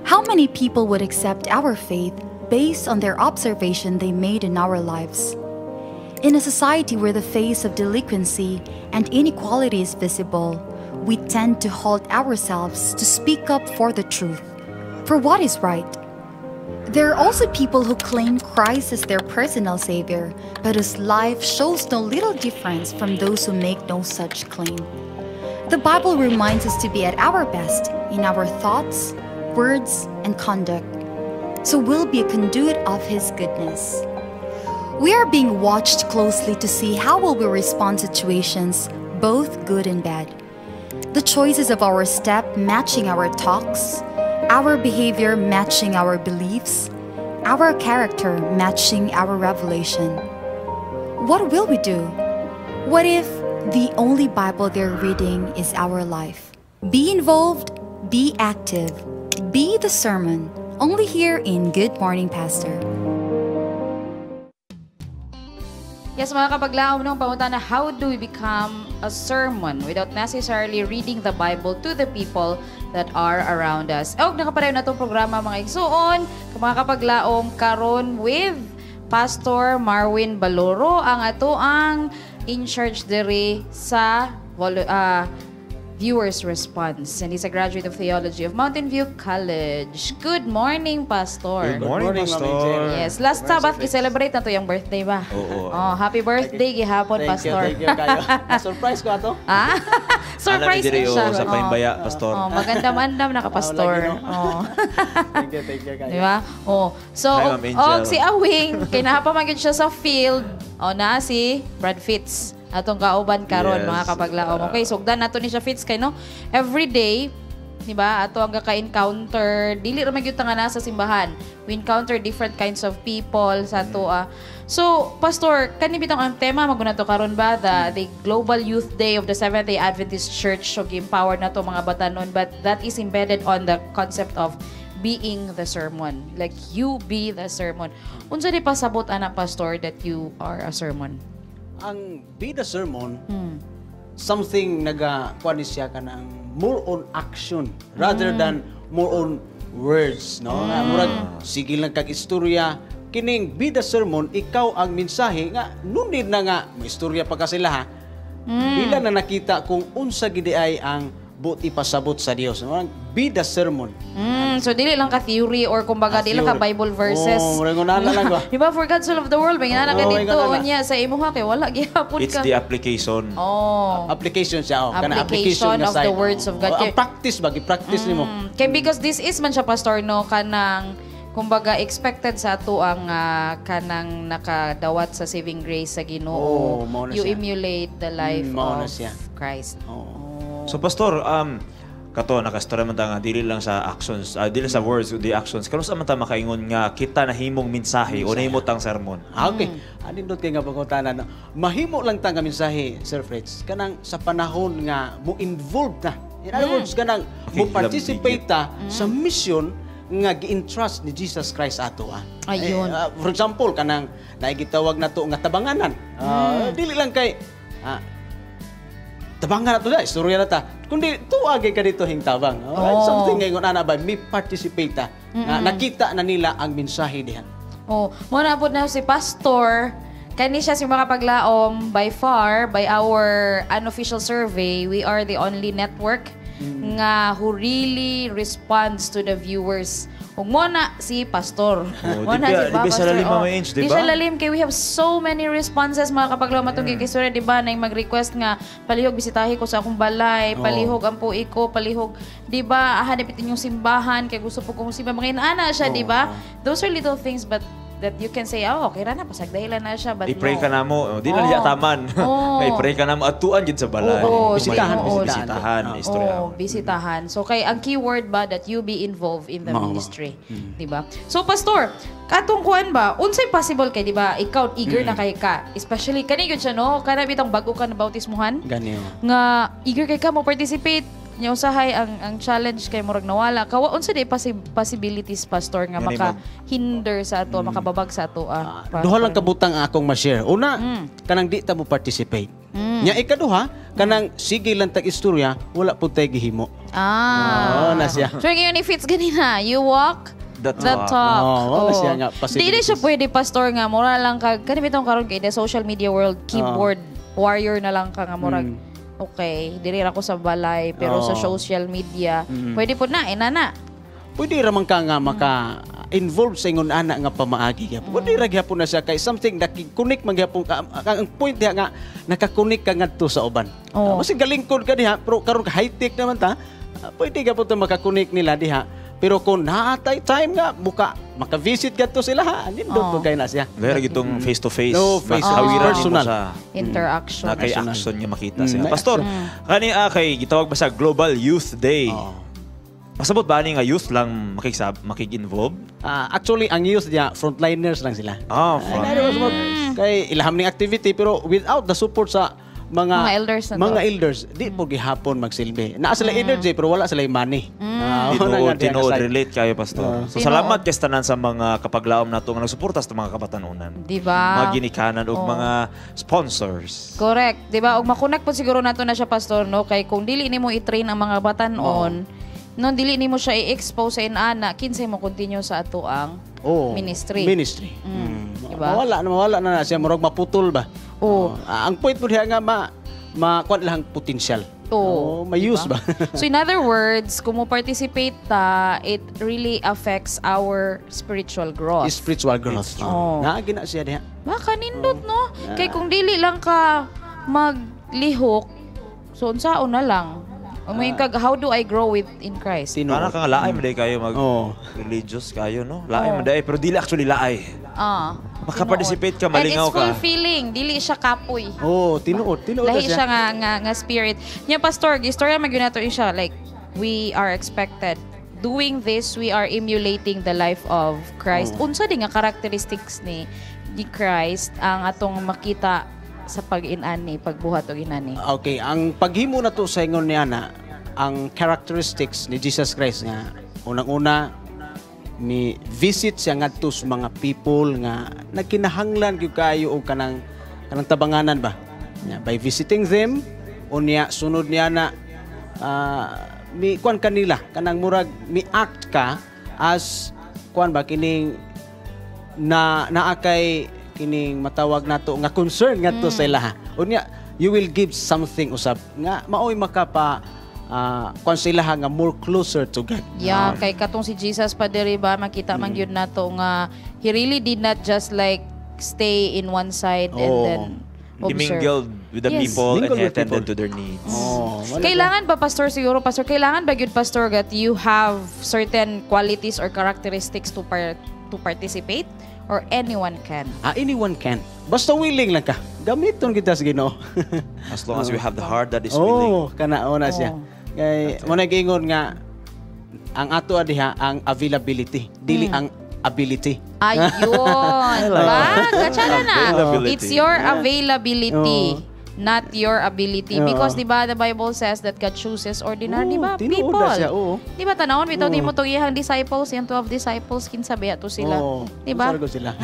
How many people would accept our faith based on their observation they made in our lives? In a society where the face of delinquency and inequality is visible, we tend to halt ourselves to speak up for the truth, for what is right. There are also people who claim Christ as their personal savior, but whose life shows no little difference from those who make no such claim. The Bible reminds us to be at our best in our thoughts, words, and conduct, so we'll be a conduit of His goodness. We are being watched closely to see how will we respond to situations, both good and bad. The choices of our step matching our talks, our behavior matching our beliefs, our character matching our revelation. What will we do? What if the only Bible they're reading is our life? Be involved, be active, be the sermon. Only here in Good Morning Pastor. Yes, mga kapaglaom, nung pangutana, how do we become a sermon without necessarily reading the Bible to the people that are around us? Og nakapareho na itong programa, mga igsuon, mga kapaglaom, karon with Pastor Marwin Baloro, ang ato ang in charge diri sa viewers' response. And he's a graduate of theology of Mountain View College. Good morning, Pastor. Good morning, Pastor. Yes, last Sabbath, gi-celebrate na to yung birthday ba? Oo. Oh, happy birthday gihapon, Thank Pastor. you, thank you kayo. Surprise ko ato. Ah? Surprise Alam ni siya. Sa Paimbaya, Pastor. Oh, magandam-andam na ka, Pastor. Oh, Oh. Thank you kayo. Di ba? Oh. So, Hi, Ma'am Angel. og si Awing, kinahapa man gyud siya sa field. O na si Brad Fitz. Atong kauban karon, Yes. mga kapaglaom. Okay, sugdan nato ni siya Fitz kay no. Every day, di ba? Ato ang ka-encounter, dili ra man gyud ta nga nasa simbahan. We encounter different kinds of people sa ato. So, Pastor, kani bitong ang tema maguna to karon ba the Global Youth Day of the Seventh-day Adventist Church, so gi-empower na to mga batanon, but that is embedded on the concept of being the sermon. Like, you be the sermon. Unsa di pasabot ana, Pastor, that you are a sermon? Ang be the sermon, something naga kuan ni siya kanang more on action rather than more on words, no? Nga, murag sige lang kag istorya kining be the sermon, ikaw ang mensahe nga nundid na nga may istorya pa ka sila ha. Dila na nakita kung unsa gid ay ang buot ipasabot sa Dios. No? Be the sermon. So dili lang ka theory or kumbaga dili lang ka theory. Bible verses. Oh, murag ngunana lang ba? Di ba, for God so loved the world, may ngana ka Oo, may dito ngana. unya sa imuha kay wala gihapon It's ka. the application. Oh. Application siya. Oh. Kana Application nga of the side. words of God. Oh, ang practice ba? Gi-practice nimo. Kay because this is man siya, Pastor, no, kanang kumbaga expected sa ato ang kanang nakadawat sa saving grace sa Ginoo. Oh, mao na You siya. emulate the life Mao na of siya. Christ. So Pastor, kato nakastorya man ta nga dili lang sa actions, dili sa words kundi actions. Karon sa man ta makaingon nga kita nahimong mensahe o nahimo tang sermon? Ah, okay. Anindot kay nga pangutana, no? Mahimo lang ta nga mensahe, Sir Fritz, kanang sa panahon nga mo involved na. In other words, kanang mo participate ta sa mission nga gi-entrust ni Jesus Christ ato ah. Ayun. Eh, for example, kanang naigitawag nato nga tabanganan. Dili lang kay tabangan nato na, istorya na ta. Kundi tuwagay ka dito hing tabang. Oh. Something ngayon ana ba may participate ta. Nga nakita na nila ang mensahe diha. Oh, mo na po na si Pastor. Kani siya si mga paglaom, by far, by our unofficial survey, we are the only network nga who really responds to the viewers. Ug mo na si Pastor. Oh, Mo di na ba- si di ba sa Pastor. lalim, Oh, Mama Ange, di Di ba? siya lalim kay we have so many responses mga kapaglaom atong kay Surya, di ba, na mag-request nga palihog bisitahi ko sa akong balay, Oh. palihog ang pui ko, palihog, di ba, hanapin yung simbahan kay gusto po kong simba. Mga inaana siya, di ba? Those are little things but that you can say, oh, okay ra na, pasagdahilan na siya, but I-pray no. ka na mo. Di na niya taman. Oo. I-pray ka na mo. Atuan gid sa balay. Oo, Bisitahan, oo. Bisitahan. Istorya. Oo, bisitahan. So kay ang keyword ba that you be involved in the Mao, mao. ministry, 'di ba? So Pastor, katong kuan ba, unsay possible kay 'di ba, ikaw eager na kay ka, especially kani gyud siya no, kana bitong bago ka na bautismuhan Ganyo. nga eager kay ka mo participate nya usahay ang challenge kay murag nawala kawa unsa di possibilities, Pastor, nga Gani, maka hinder sa ato, makababag sa ato ah, Duha lang kabutang ang akong ma-share. Una, kanang di ta mo participate. Nya ikaduha, kanang sige lang tag istorya, wala pud tay gihimo. Ah. Oo, na siya. So ngayon ni Fitz ganina, you walk the talk. Oo, wala Oo. siya nga Dili possibilities. siya pwede, pastor, nga mura lang ka kani bitong karon kay the social media world, keyboard warrior na lang ka nga murag. Okay, diri ra ko sa balay pero sa social media, pwede pud na inana. Pwede ra man ka nga maka-involve sa ingon ana nga pamaagi gyapon. Pwede ra gyapon na siya kay something nakikunik man gyapon ka. Ang point diha nga nakakunik ka ngadto sa uban. Oo. Masig galingkod ka diha pero karon ka high-tech naman ta. Pwede gyapon ta makakunik nila diha. Pero kung naatay time nga muka maka-visit kadto sila ha, nindot po kay na siya. Very gitong face to face. No, face to face. Makawiran nimo Personal. sa Interaction. na kay Personal. action nga makita siya. May Pastor, action. kani kay gitawag ba sa Global Youth Day? Pasabot ba ani nga youth lang makig-involve? Actually, ang youth diya, frontliners lang sila. Ah, Ay, kay ilaham ning activity pero without the support sa mga Mga elders na to. mga elders, di po gihapon magsilbi. Naa sila energy pero wala sila money. Ah, wala nga Tinuod, diya tinuod, ka side. relate kayo, Pastor. So, Tinuod. salamat kay tanan sa mga kapaglaom nato nga nagsuporta sa mga kabatanunan. Di ba? Mga ginikanan ug Oo. mga sponsors. Correct, 'di ba? Ug makunak po siguro nato na siya, pastor, no, kay kung dili nimo i-train ang mga batan-on, no, dili nimo siya i-expose sa inana, kinsay mo continue sa ato ang Oh, ministry. Ministry. Diba? Mawala na na siya, murag maputol ba? Oo. Ang point po diha nga ma kuan lang potential. Oo. Oh, may use ba? So in other words, kung mo participate ta, it really affects our spiritual growth. Spiritual growth. Oo. Naagi na siya diha. Baka nindot, no? Kay kung dili lang ka maglihok, so unsaon na lang. Umuy kag, how do I grow with in Christ? Parang ka nga laay man day kayo mag religious kayo, no? Laay Oo. man day, pero dili actually laay. Ah. Makaparticipate ka, And it's malingaw ka. fulfilling, dili siya kapoy. Oh, tinuod, tinuod na Lahi siya nga spirit. Nya pastor, istorya man gyud nato siya, like we are expected doing this, we are emulating the life of Christ. Oo. Unsa di nga characteristics ni Christ ang atong makita sa pag-inani, pagbuhat og inani? Okay, ang paghimo na to sa ingon ni ana, ang characteristics ni Jesus Christ nga unang-una ni visit siya ngadto sa mga people nga nagkinahanglan gyud kaayo og kanang kanang tabanganan ba. Nya, by visiting them unya sunod niya na mi kuan kanila kanang murag mi act ka as kuan ba kining na naa kay kining matawag nato nga concern ngadto sa ilaha. Unya you will give something usab nga maoy makapa kuan sa ilaha nga more closer to God. Yeah, kay katong si Jesus pa diri ba makita man gyud nato nga he really did not just like stay in one side and Oo. then He observe. mingled with the Yes. people and Mingled he with attended people. to their needs. Oh, Kailangan ba, pastor, siguro, pastor, kailangan ba gyud, pastor, that you have certain qualities or characteristics to participate? Or anyone can? Anyone can. Basta willing lang ka. Gamiton kita sa Ginoo. As long as you have the heart that is willing. Oh, kana ona siya. Kay mo na giingon nga ang ato diha ang availability, dili ang ability. Ayun. like ba? Gatsada na. Availability. It's your Yeah. availability. Oo. Not your ability. Oo. Because, di ba, the Bible says that God chooses ordinary, di ba, tinuod people. na siya, oo. Di ba, tanawon, bitaw Oo. di mo itong iyang disciples, yung 12 disciples, kinsa ba to sila. Oo, Di ba? sargo sila.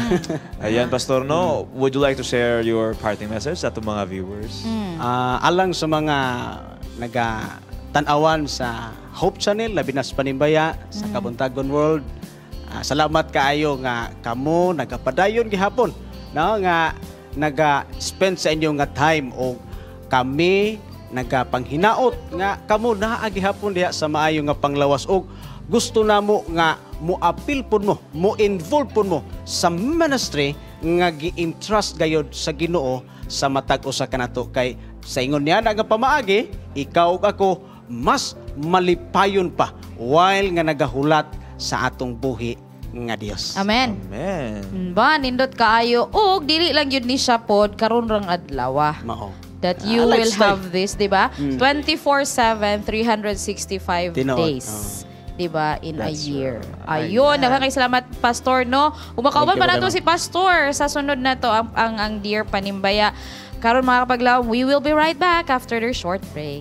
Ayan, Pastor, no? Would you like to share your parting message sa atong mga viewers? Alang sa mga naga-tanawan sa Hope Channel, labi na sa Panimbaya, sa Kabuntagon World. Salamat kaayo nga kamo nagapadayon gihapon, no, nga naga-spend sa inyong nga time o kami nagapanghinaot nga kamo naa gihapon diha sa maayo nga panglawas og gusto namo nga mo-appeal pud mo, mo-involve pud mo sa ministry nga gi-entrust gayod sa Ginoo sa matag usa kanato kay sa ingon niya nga pamaagi ikaw ug ako mas malipayon pa while nga nagahulat sa atong buhi nga Dios. Amen. Amen. Ba, nindot kaayo. Og dili lang yun ni siya pod karon rang adlaw. Mao. That you will lifestyle. have this, di ba? 24/7, 365 Tinuod. days. Di ba? In That's a year. right. Ayun, daghang kay salamat Pastor, no? Umakauban Thank you, pa nato madam. si Pastor sa sunod na to ang Dear Panimbaya. Karon mga kapaglaom, we will be right back after their short break.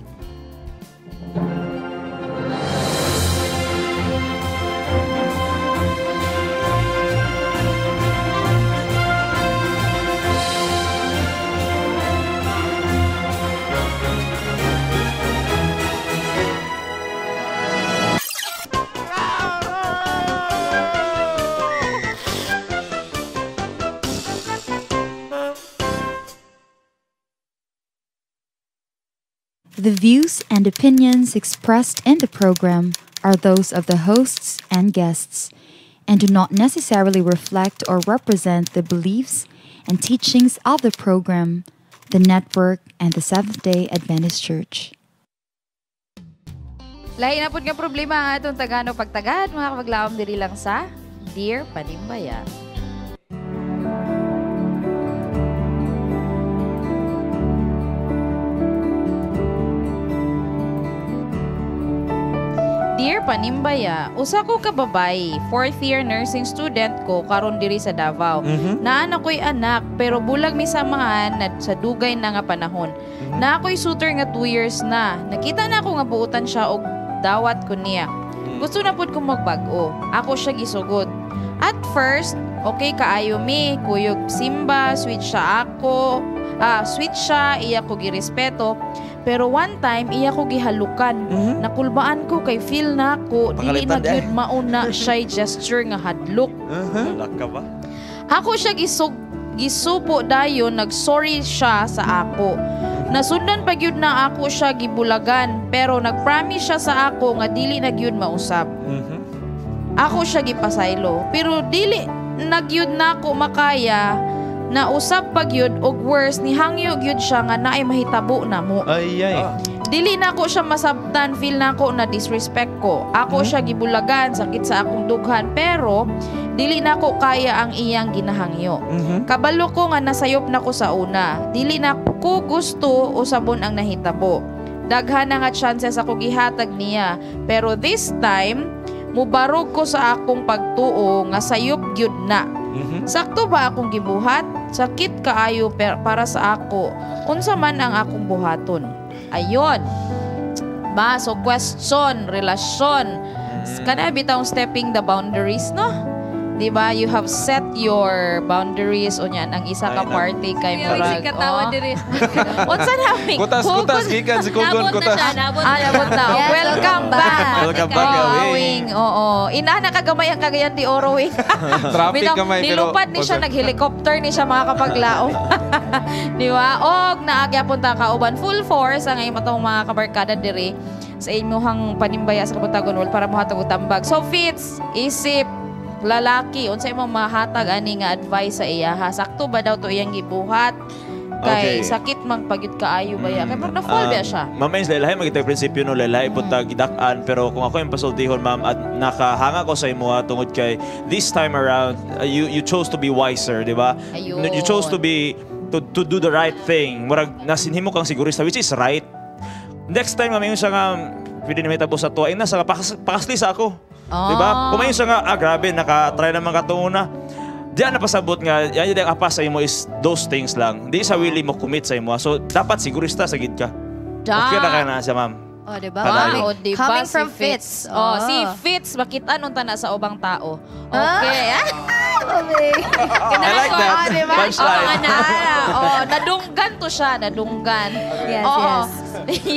The views and opinions expressed in the program are those of the hosts and guests and do not necessarily reflect or represent the beliefs and teachings of the program, the network, and the Seventh-day Adventist Church. Lahi na pud nga problema ang atong tagano pagtagad, mga kapaglaom, diri lang sa Dear Panimbaya. Dear Panimbaya, usa ko ka babae, fourth year nursing student ko karon diri sa Davao. Naa na ko'y anak pero bulag mi samahan na sa dugay na nga panahon. Na ako'y suitor nga 2 years na. Nakita na ako nga buutan siya og dawat ko niya. Gusto na pud ko magbag-o. Ako siya gisugod. At first, okay kaayo mi, kuyog simba, sweet siya ako. Sweet siya, iya ko girespeto. Pero one time, iya ko gihalukan. Nakulbaan ko kay feel na ako, dili na Pangalitan gyud mauna siya'y gesture nga hadlok. Halak ka ba? Ako siya gisupo dayon, nagsorry siya sa ako. Nasundan pa gyud na ako siya gibulagan, pero nagpromise siya sa ako nga dili na gyud mausab. Ako siya gipasaylo, pero dili na gyud na ako makaya na usab pa gyud og worse ni hangyo gyud siya nga naay mahitabo na mo. Ay ay. Dili na ako siya masabtan, feel na ako na disrespect ko. Ako siya gibulagan, sakit sa akong dughan, pero dili na ako kaya ang iyang ginahangyo. Kabalo ko nga nasayop na ko sa una. Dili na ko gusto usabon ang nahitabo. Daghan na nga chances ako gihatag niya, pero this time mubarog ko sa akong pagtuo nga sayop gyud na. Sakto ba akong gibuhat? Sakit kaayo para sa ako. Unsa man ang akong buhaton? Ayon. Ba, so question, relasyon. Kana bitawng stepping the boundaries, no? Di ba? You have set your boundaries o niyan ang isa ka Ay, party kay Kuya, murag. si katawa oh. diri. Unsa na mi? Kutas, kutas, gikan si Kugon, Nabot na kutas. siya, nabot Ah, nabot na. Yes, Welcome back. Welcome back, Oo, Wing. Wing. Oo. Ina na kagamay ang Cagayan de Oro, Wing. Traffic Bitaw, gamay pero nilupad ni siya, nag-helicopter ni siya mga kapaglaom. Di ba? Og naagya punta kauban full force ang imong atong mga kabarkada diri sa imuhang panimbaya sa Kabuntagon World para mohatag og tambag. So Fitz, isip lalaki, unsa imong mahatag ani nga advice sa iya ha? Sakto ba daw to iyang gibuhat? Kay Okay. sakit man pagyud kaayo ba ya? Kay parang na-fall ba siya? Ma'am Enz, lalahi magita yung prinsipyo no, lalahi po ta gidak-an. Pero kung ako yung pasultihon, ma'am, at nakahanga ko sa imo tungod kay this time around, you chose to be wiser, di ba? Ayun. You chose to be to do the right thing. Murag nasinhimo kang sigurista, which is right. Next time, ma'am, yung siya nga, pwede na may tapos sa tuwa, ay nasa pakasli sa ako. Ah. Di ba? Kung may siya nga, grabe, naka-try naman katunguna. Diyan napasabot nga, yan yung apas sa imo is those things lang. Di sa willing mo commit sa imo. So, dapat sigurista sa gid ka. Da. Okay na ka na siya, ma'am. Oh, diba? Padayon. Oh, diba, Coming si from Fitz. Oh, si Fitz, bakit anong tana sa ubang tao? Okay. I like that. Oh, diba? Punchline. Oh, oh, nadunggan to siya, nadunggan. Yes, Oo. yes.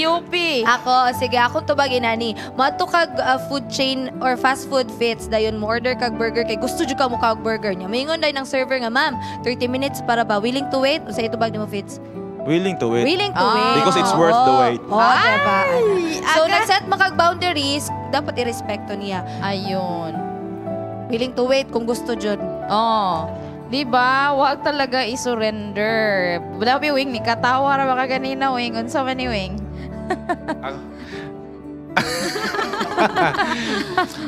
UP. Ako, sige, akong tubagin, ani. Mato kag food chain or fast food Fitz, dayon mo order kag burger kay gusto jud ka mo kag burger niya. Maingon dayon ang server nga, ma'am, 30 minutes para ba willing to wait? Unsa itubag nimo, Fitz? Willing to wait. Willing to wait. Because it's worth the wait. Oh, diba? So, nag-set mo kag boundaries, dapat irespekto niya. Ayun. Willing to wait kung gusto jud. Oh. Di ba? Wag talaga i-surrender. Grabe, Wing. Ni katawa ra ba ka ganina, Wing? Unsa man ni Wing?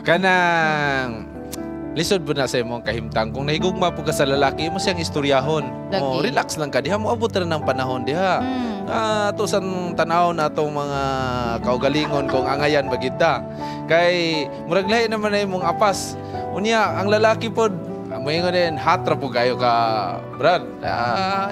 Kanang lisod po na sa imong kahimtang kung nahigugma po ka sa lalaki imo siyang istoryahon. Lagi. Oh, relax lang ka diha moabot ra ng panahon diha. Ato san tanaw na atong mga kaugalingon kung angayan ba gid ta. Kay murag lahi naman na imong apas. Unya ang lalaki pod moingon din hot ra po kayo ka brad.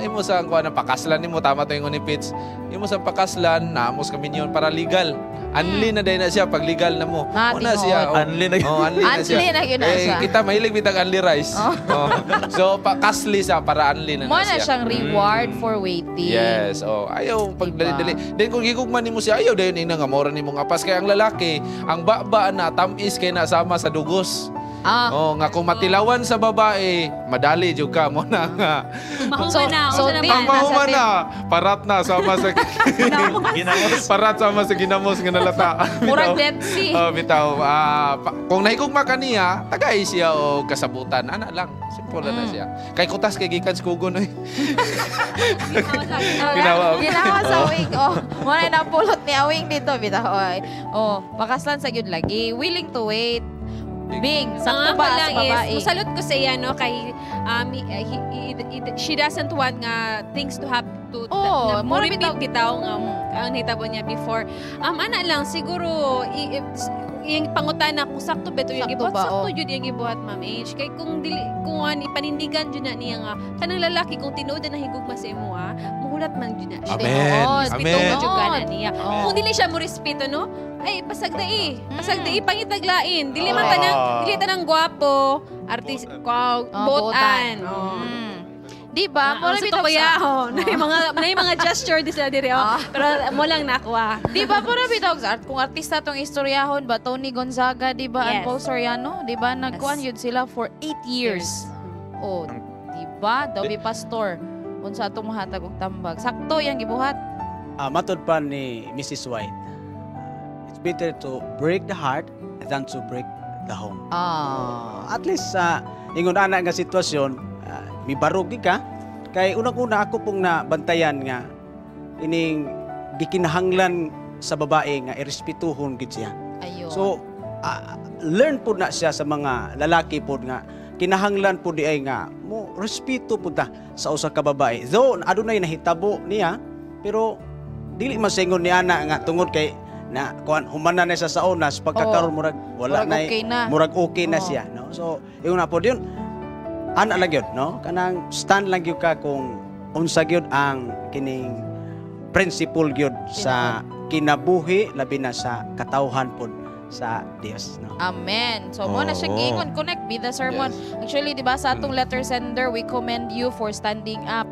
Imo sa kuan na pakaslan nimo tama to ingon ni Pitts. Imo sa pakaslan naamos kami niyon para legal. Anli na day na siya pag legal na mo. Ah, Una siya. tinuod. Oh. Anli na Oh, anli na siya. Anli na yun na Eh, siya. kita mahilig bitag anli rice. Oh. So pakasli siya para anli na, Mo na na siya. siyang reward for waiting. Yes, oh. Ayaw pagdali-dali. Then kung gigugma nimo siya, ayaw dayon ina nga mora nimong apas kay ang lalaki, ang baba na tamis kay nasama sa dugos. Oh, nga kung matilawan sa babae, madali jud ka mo na nga. Mahuman na. So, unsa naman? Ang mahuman na, parat na sama sa ginamos. Parat sama sa ginamos nga nalata. Murag Dead Sea. Oh, bitaw. Kung nahigugma ka niya, tagay siya o kasabutan. Ana lang, simple na siya. Kay kutas kay gikan sa kugon oy. Ginawa. Ginawa sa awing. Oh, muna na pulot ni awing dito bitaw. Oy. Oh, pakaslan sa gyud lagi. Willing to wait. Bing, Ang sakto ako ba sa lang is, babae? musalot ko sa iya, no, kay she doesn't want nga things to have to Oo, na, mura mo repeat bitaw. bitaw nga ang nahitabo niya before. Ana lang, siguro, yung pangutana kung sakto ba ito yung Sakto gibuhat, ba, sakto oh. jud yung gibuhat, Ma'am H. Kay kung dili, kung an, ipanindigan jud na niya nga, kanang lalaki kung tinuod na nahigugma sa imo, muhulat man jud na siya. Amen. Tinuod, Amen. respeto jud ka na niya. Amen. Kung dili siya mo respeto, no? Ay, pasagdai. Pasagdai, pangitaglain. Dili man tanang, dili tanang gwapo, artist, wow, Oh, botan. botan. Oh. Di ba? Mura Sa bitaw kuya, oh. Nay mga gesture di sila diri, oh. Pero mo lang nakuha. Di ba pura bitaw sa art kung artista tong istoryahon ba Tony Gonzaga, di ba, and Yes. Paul Soriano, di ba nagkuan yun sila for 8 years. Oh, di ba? Daw bi pastor unsa atong mahatag og tambag. Sakto yang gibuhat. Matod pa ni Mrs. White, it's better to break the heart than to break the home. At least sa ingon ana nga sitwasyon, mibarugi ka kay unang-una ako pong nabantayan nga ining gikinahanglan sa babae nga irespetuhon gid siya. Ayun. So learn po na siya sa mga lalaki po nga kinahanglan po di ay nga mo respeto po ta sa usa ka babae. Though adunay nahitabo niya, pero dili man singon ni ana nga tungod kay na kuan humana na siya sa unas pagkakaroon Oo. murag wala Murag na okay na. murag okay na Oo. siya, no? So ingon na po yun, ana lang yun, no? Kanang stand lang gyud ka kung unsa gyud ang kining principle gyud sa kinabuhi, labi na sa katawhan pod sa Dios, no? Amen. So, mo na siya Oo. giingon, connect be the sermon. Actually, di ba, sa atong letter sender, we commend you for standing up.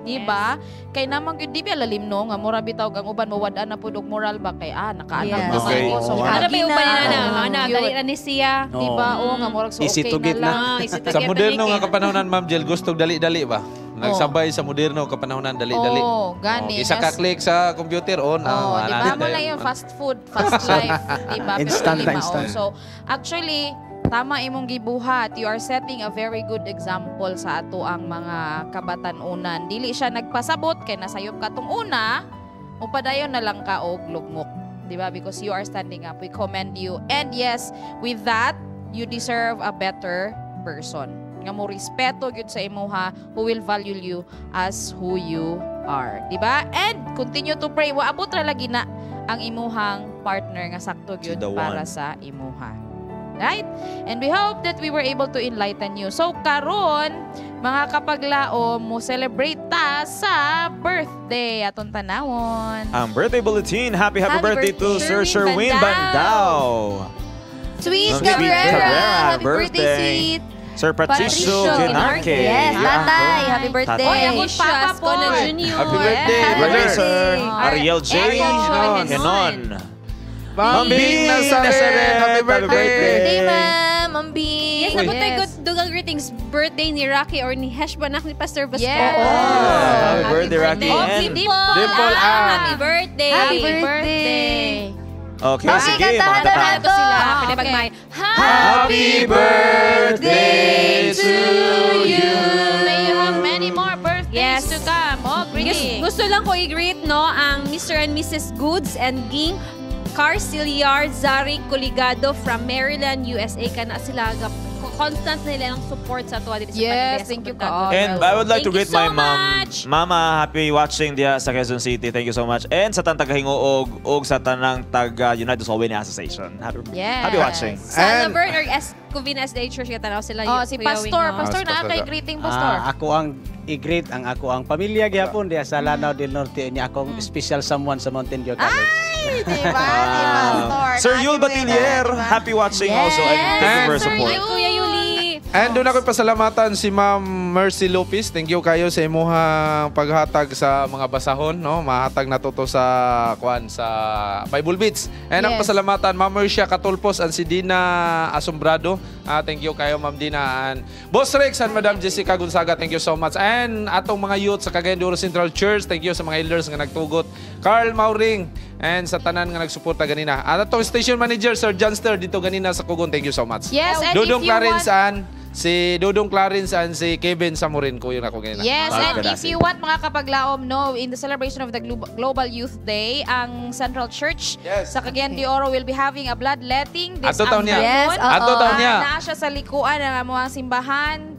Di ba? Kay namang gyud di ba lalim no nga mura bitaw ang uban mawad-an na pud og moral ba kay nakaanak Yes. na man Okay. ko. So, Oo. Ano ba yung uban na Oo. na, Yun. dali na ni siya. Di ba? Oo nga murag so Easy okay to get na lang. na. Ah, easy to Sa get moderno na nga kapanahonan, Ma'am Jill, gusto dali-dali ba? Nagsabay sa moderno kapanahonan dali-dali. Oo, gani. Oh, isa ka click sa computer on. Oh, di ba? Mo lang yung fast food, fast life, di ba? Pero Instant dili na mao. instant. So, actually, tama imong gibuhat. You are setting a very good example sa ato ang mga kabatan-unan. Dili siya nagpasabot kay nasayop ka tong una, upadayon na lang ka og lugmok. Di ba? Because you are standing up. We commend you. And yes, with that, you deserve a better person. Nga mo respeto gyud sa imuha, who will value you as who you are. Di ba? And continue to pray. Waabot ra lagi na ang imuhang partner nga sakto gyud The one. para sa imuha. Right? And we hope that we were able to enlighten you. So karon, mga kapaglaom, mo celebrate ta sa birthday atong tanawon. Ang birthday bulletin. Happy, happy, Happy birthday to birthday. Sir Sherwin Sherwin Bandao. Sweet Ma'am Sweet Cabrera. Cabrera, Happy birthday, birthday. Sweet. Sir Patricio Patricio Ginarque. Yes, Yeah. tatay. Happy birthday. Oy, Oy, akong Papa Papa Paul. na Junior. Happy birthday, Happy Birthday, birthday. sir. Ariel J. Ariel Henon. Henon. Ma'am Bing Nazaret, happy birthday. Birthday, ma'am. Ma'am Bing. Yes, nabutay Yes. good dugang greetings birthday ni Rocky or ni Heshbanak ni Pastor Vasco. Yes. Happy birthday, Rocky. Oh, And- Dimple, Dimple Ann. Ann. Happy birthday. Happy birthday. Okay, Okay, sige, kantahan mga na tata. nato. Ito sila. Ah, Pwede okay. pagmay. Happy birthday to you. May you have many more birthdays Yes. to come. Oh, greetings. Gusto lang ko i-greet, no, ang Mr. and Mrs. Goods and Ging Carciliar Zari Coligado from Maryland, USA. Kana sila constant nila ang support sa ato dito sa Yes, Panibes thank you Kapagtago. ka. And I would like to Thank greet you so my mom. much. Mama, happy watching diya sa Quezon City. Thank you so much. And sa tanang tagahinguog og sa tanang taga United Solway Association. Happy, Yes. happy watching. Sa And- Laverne or S. Covina SDA Church katanaw sila. Oh, si Kuya Pastor. Wing, no? Pastor, Ah, si na Pastor. kay greeting, Pastor. Ako ang i-greet ang ako ang pamilya gyapon diya sa Lanao del Norte niya akong special someone sa Mountain View College. Ay, di ba? Di Pastor. Sir Yul Happy Batilier, birthday, happy watching also and thank you for your Sir support. Yul, Kuya Yuli. And doon ako pasalamatan si Ma'am Mercy Lopez. Thank you kayo sa imuhang paghatag sa mga basahon, no? Mahatag na to sa kuan sa Bible Beats. And ang pasalamatan Ma'am Mercia Katulpos and si Dina Asombrado. Thank you kayo Ma'am Dina and Boss Rex and Madam Jessica Gonzaga. Thank you so much. And atong mga youth sa Cagayan de Oro Central Church, thank you sa mga elders nga nagtugot. Carl Mauring and sa tanan nga nagsuporta ganina. At atong station manager Sir Johnster dito ganina sa Kugon. Thank you so much. Yes, and Dudong if you Clarence and si Dudong Clarence and si Kevin Samurin ko yun ako ganina. Yes, and if you want mga kapaglaom, no, in the celebration of the Global Youth Day, ang Central Church sa Cagayan de Oro will be having a bloodletting this Ato taon niya. afternoon. Yes, oo. Ato taon niya. Naa siya sa likuan ng among simbahan.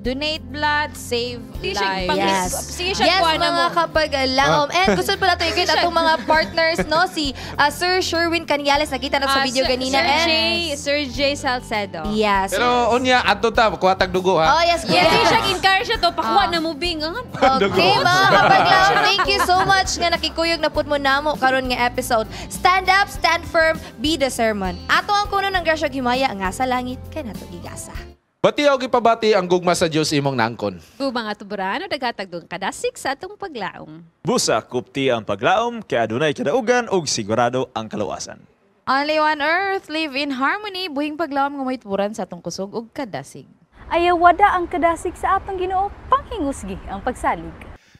Donate blood, save lives. Yes. Sige siya, Yes, kuha na mga mo. kapaglaom. And gusto pala ito ikit atong mga partners, no? Si Sir Sherwin Caniales, nakita na sa video ganina. Sir And Jay, Sir Jay Salcedo. Yes. Pero unya ato ta kuha tag dugo ha. Oh, yes. Yes, sige siya, encourage siya to. Pakuha na mo, Bing. Okay, mga kapaglaom, thank you so much nga nakikuyog na pud mo namo karon nga episode. Stand up, stand firm, be the sermon. Ato ang kuno ng grasya ug himaya nga sa langit kay nato gigasa. Bati og ipabati ang gugma sa Dios imong nangkon. Gubang atuburan o daghatag dong kadasig sa atong paglaom. Busa kupti ang paglaom kay adunay kadaugan ug sigurado ang kaluwasan. Only one earth, live in harmony, buhing paglaom nga moituran sa atong kusog ug kadasig. Ayawada ang kadasig sa atong Ginoo, panghingusgi ang pagsalig.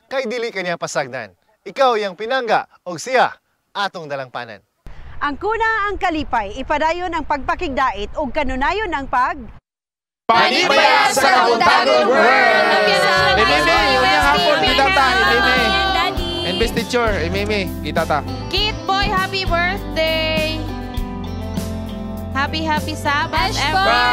Kay dili kaniya pasagdan. Ikaw yang pinangga og siya atong dalangpanan. Ang kuna ang kalipay, ipadayon ang pagpakigdait ug kanunayon ang pag Panibaya sa Kabuntagon World! Imimi, unya hapon kita ta, imimi. Investiture, imimi, kita ta. Kid Boy, happy birthday! Happy, happy Sabbath, Bye! everyone!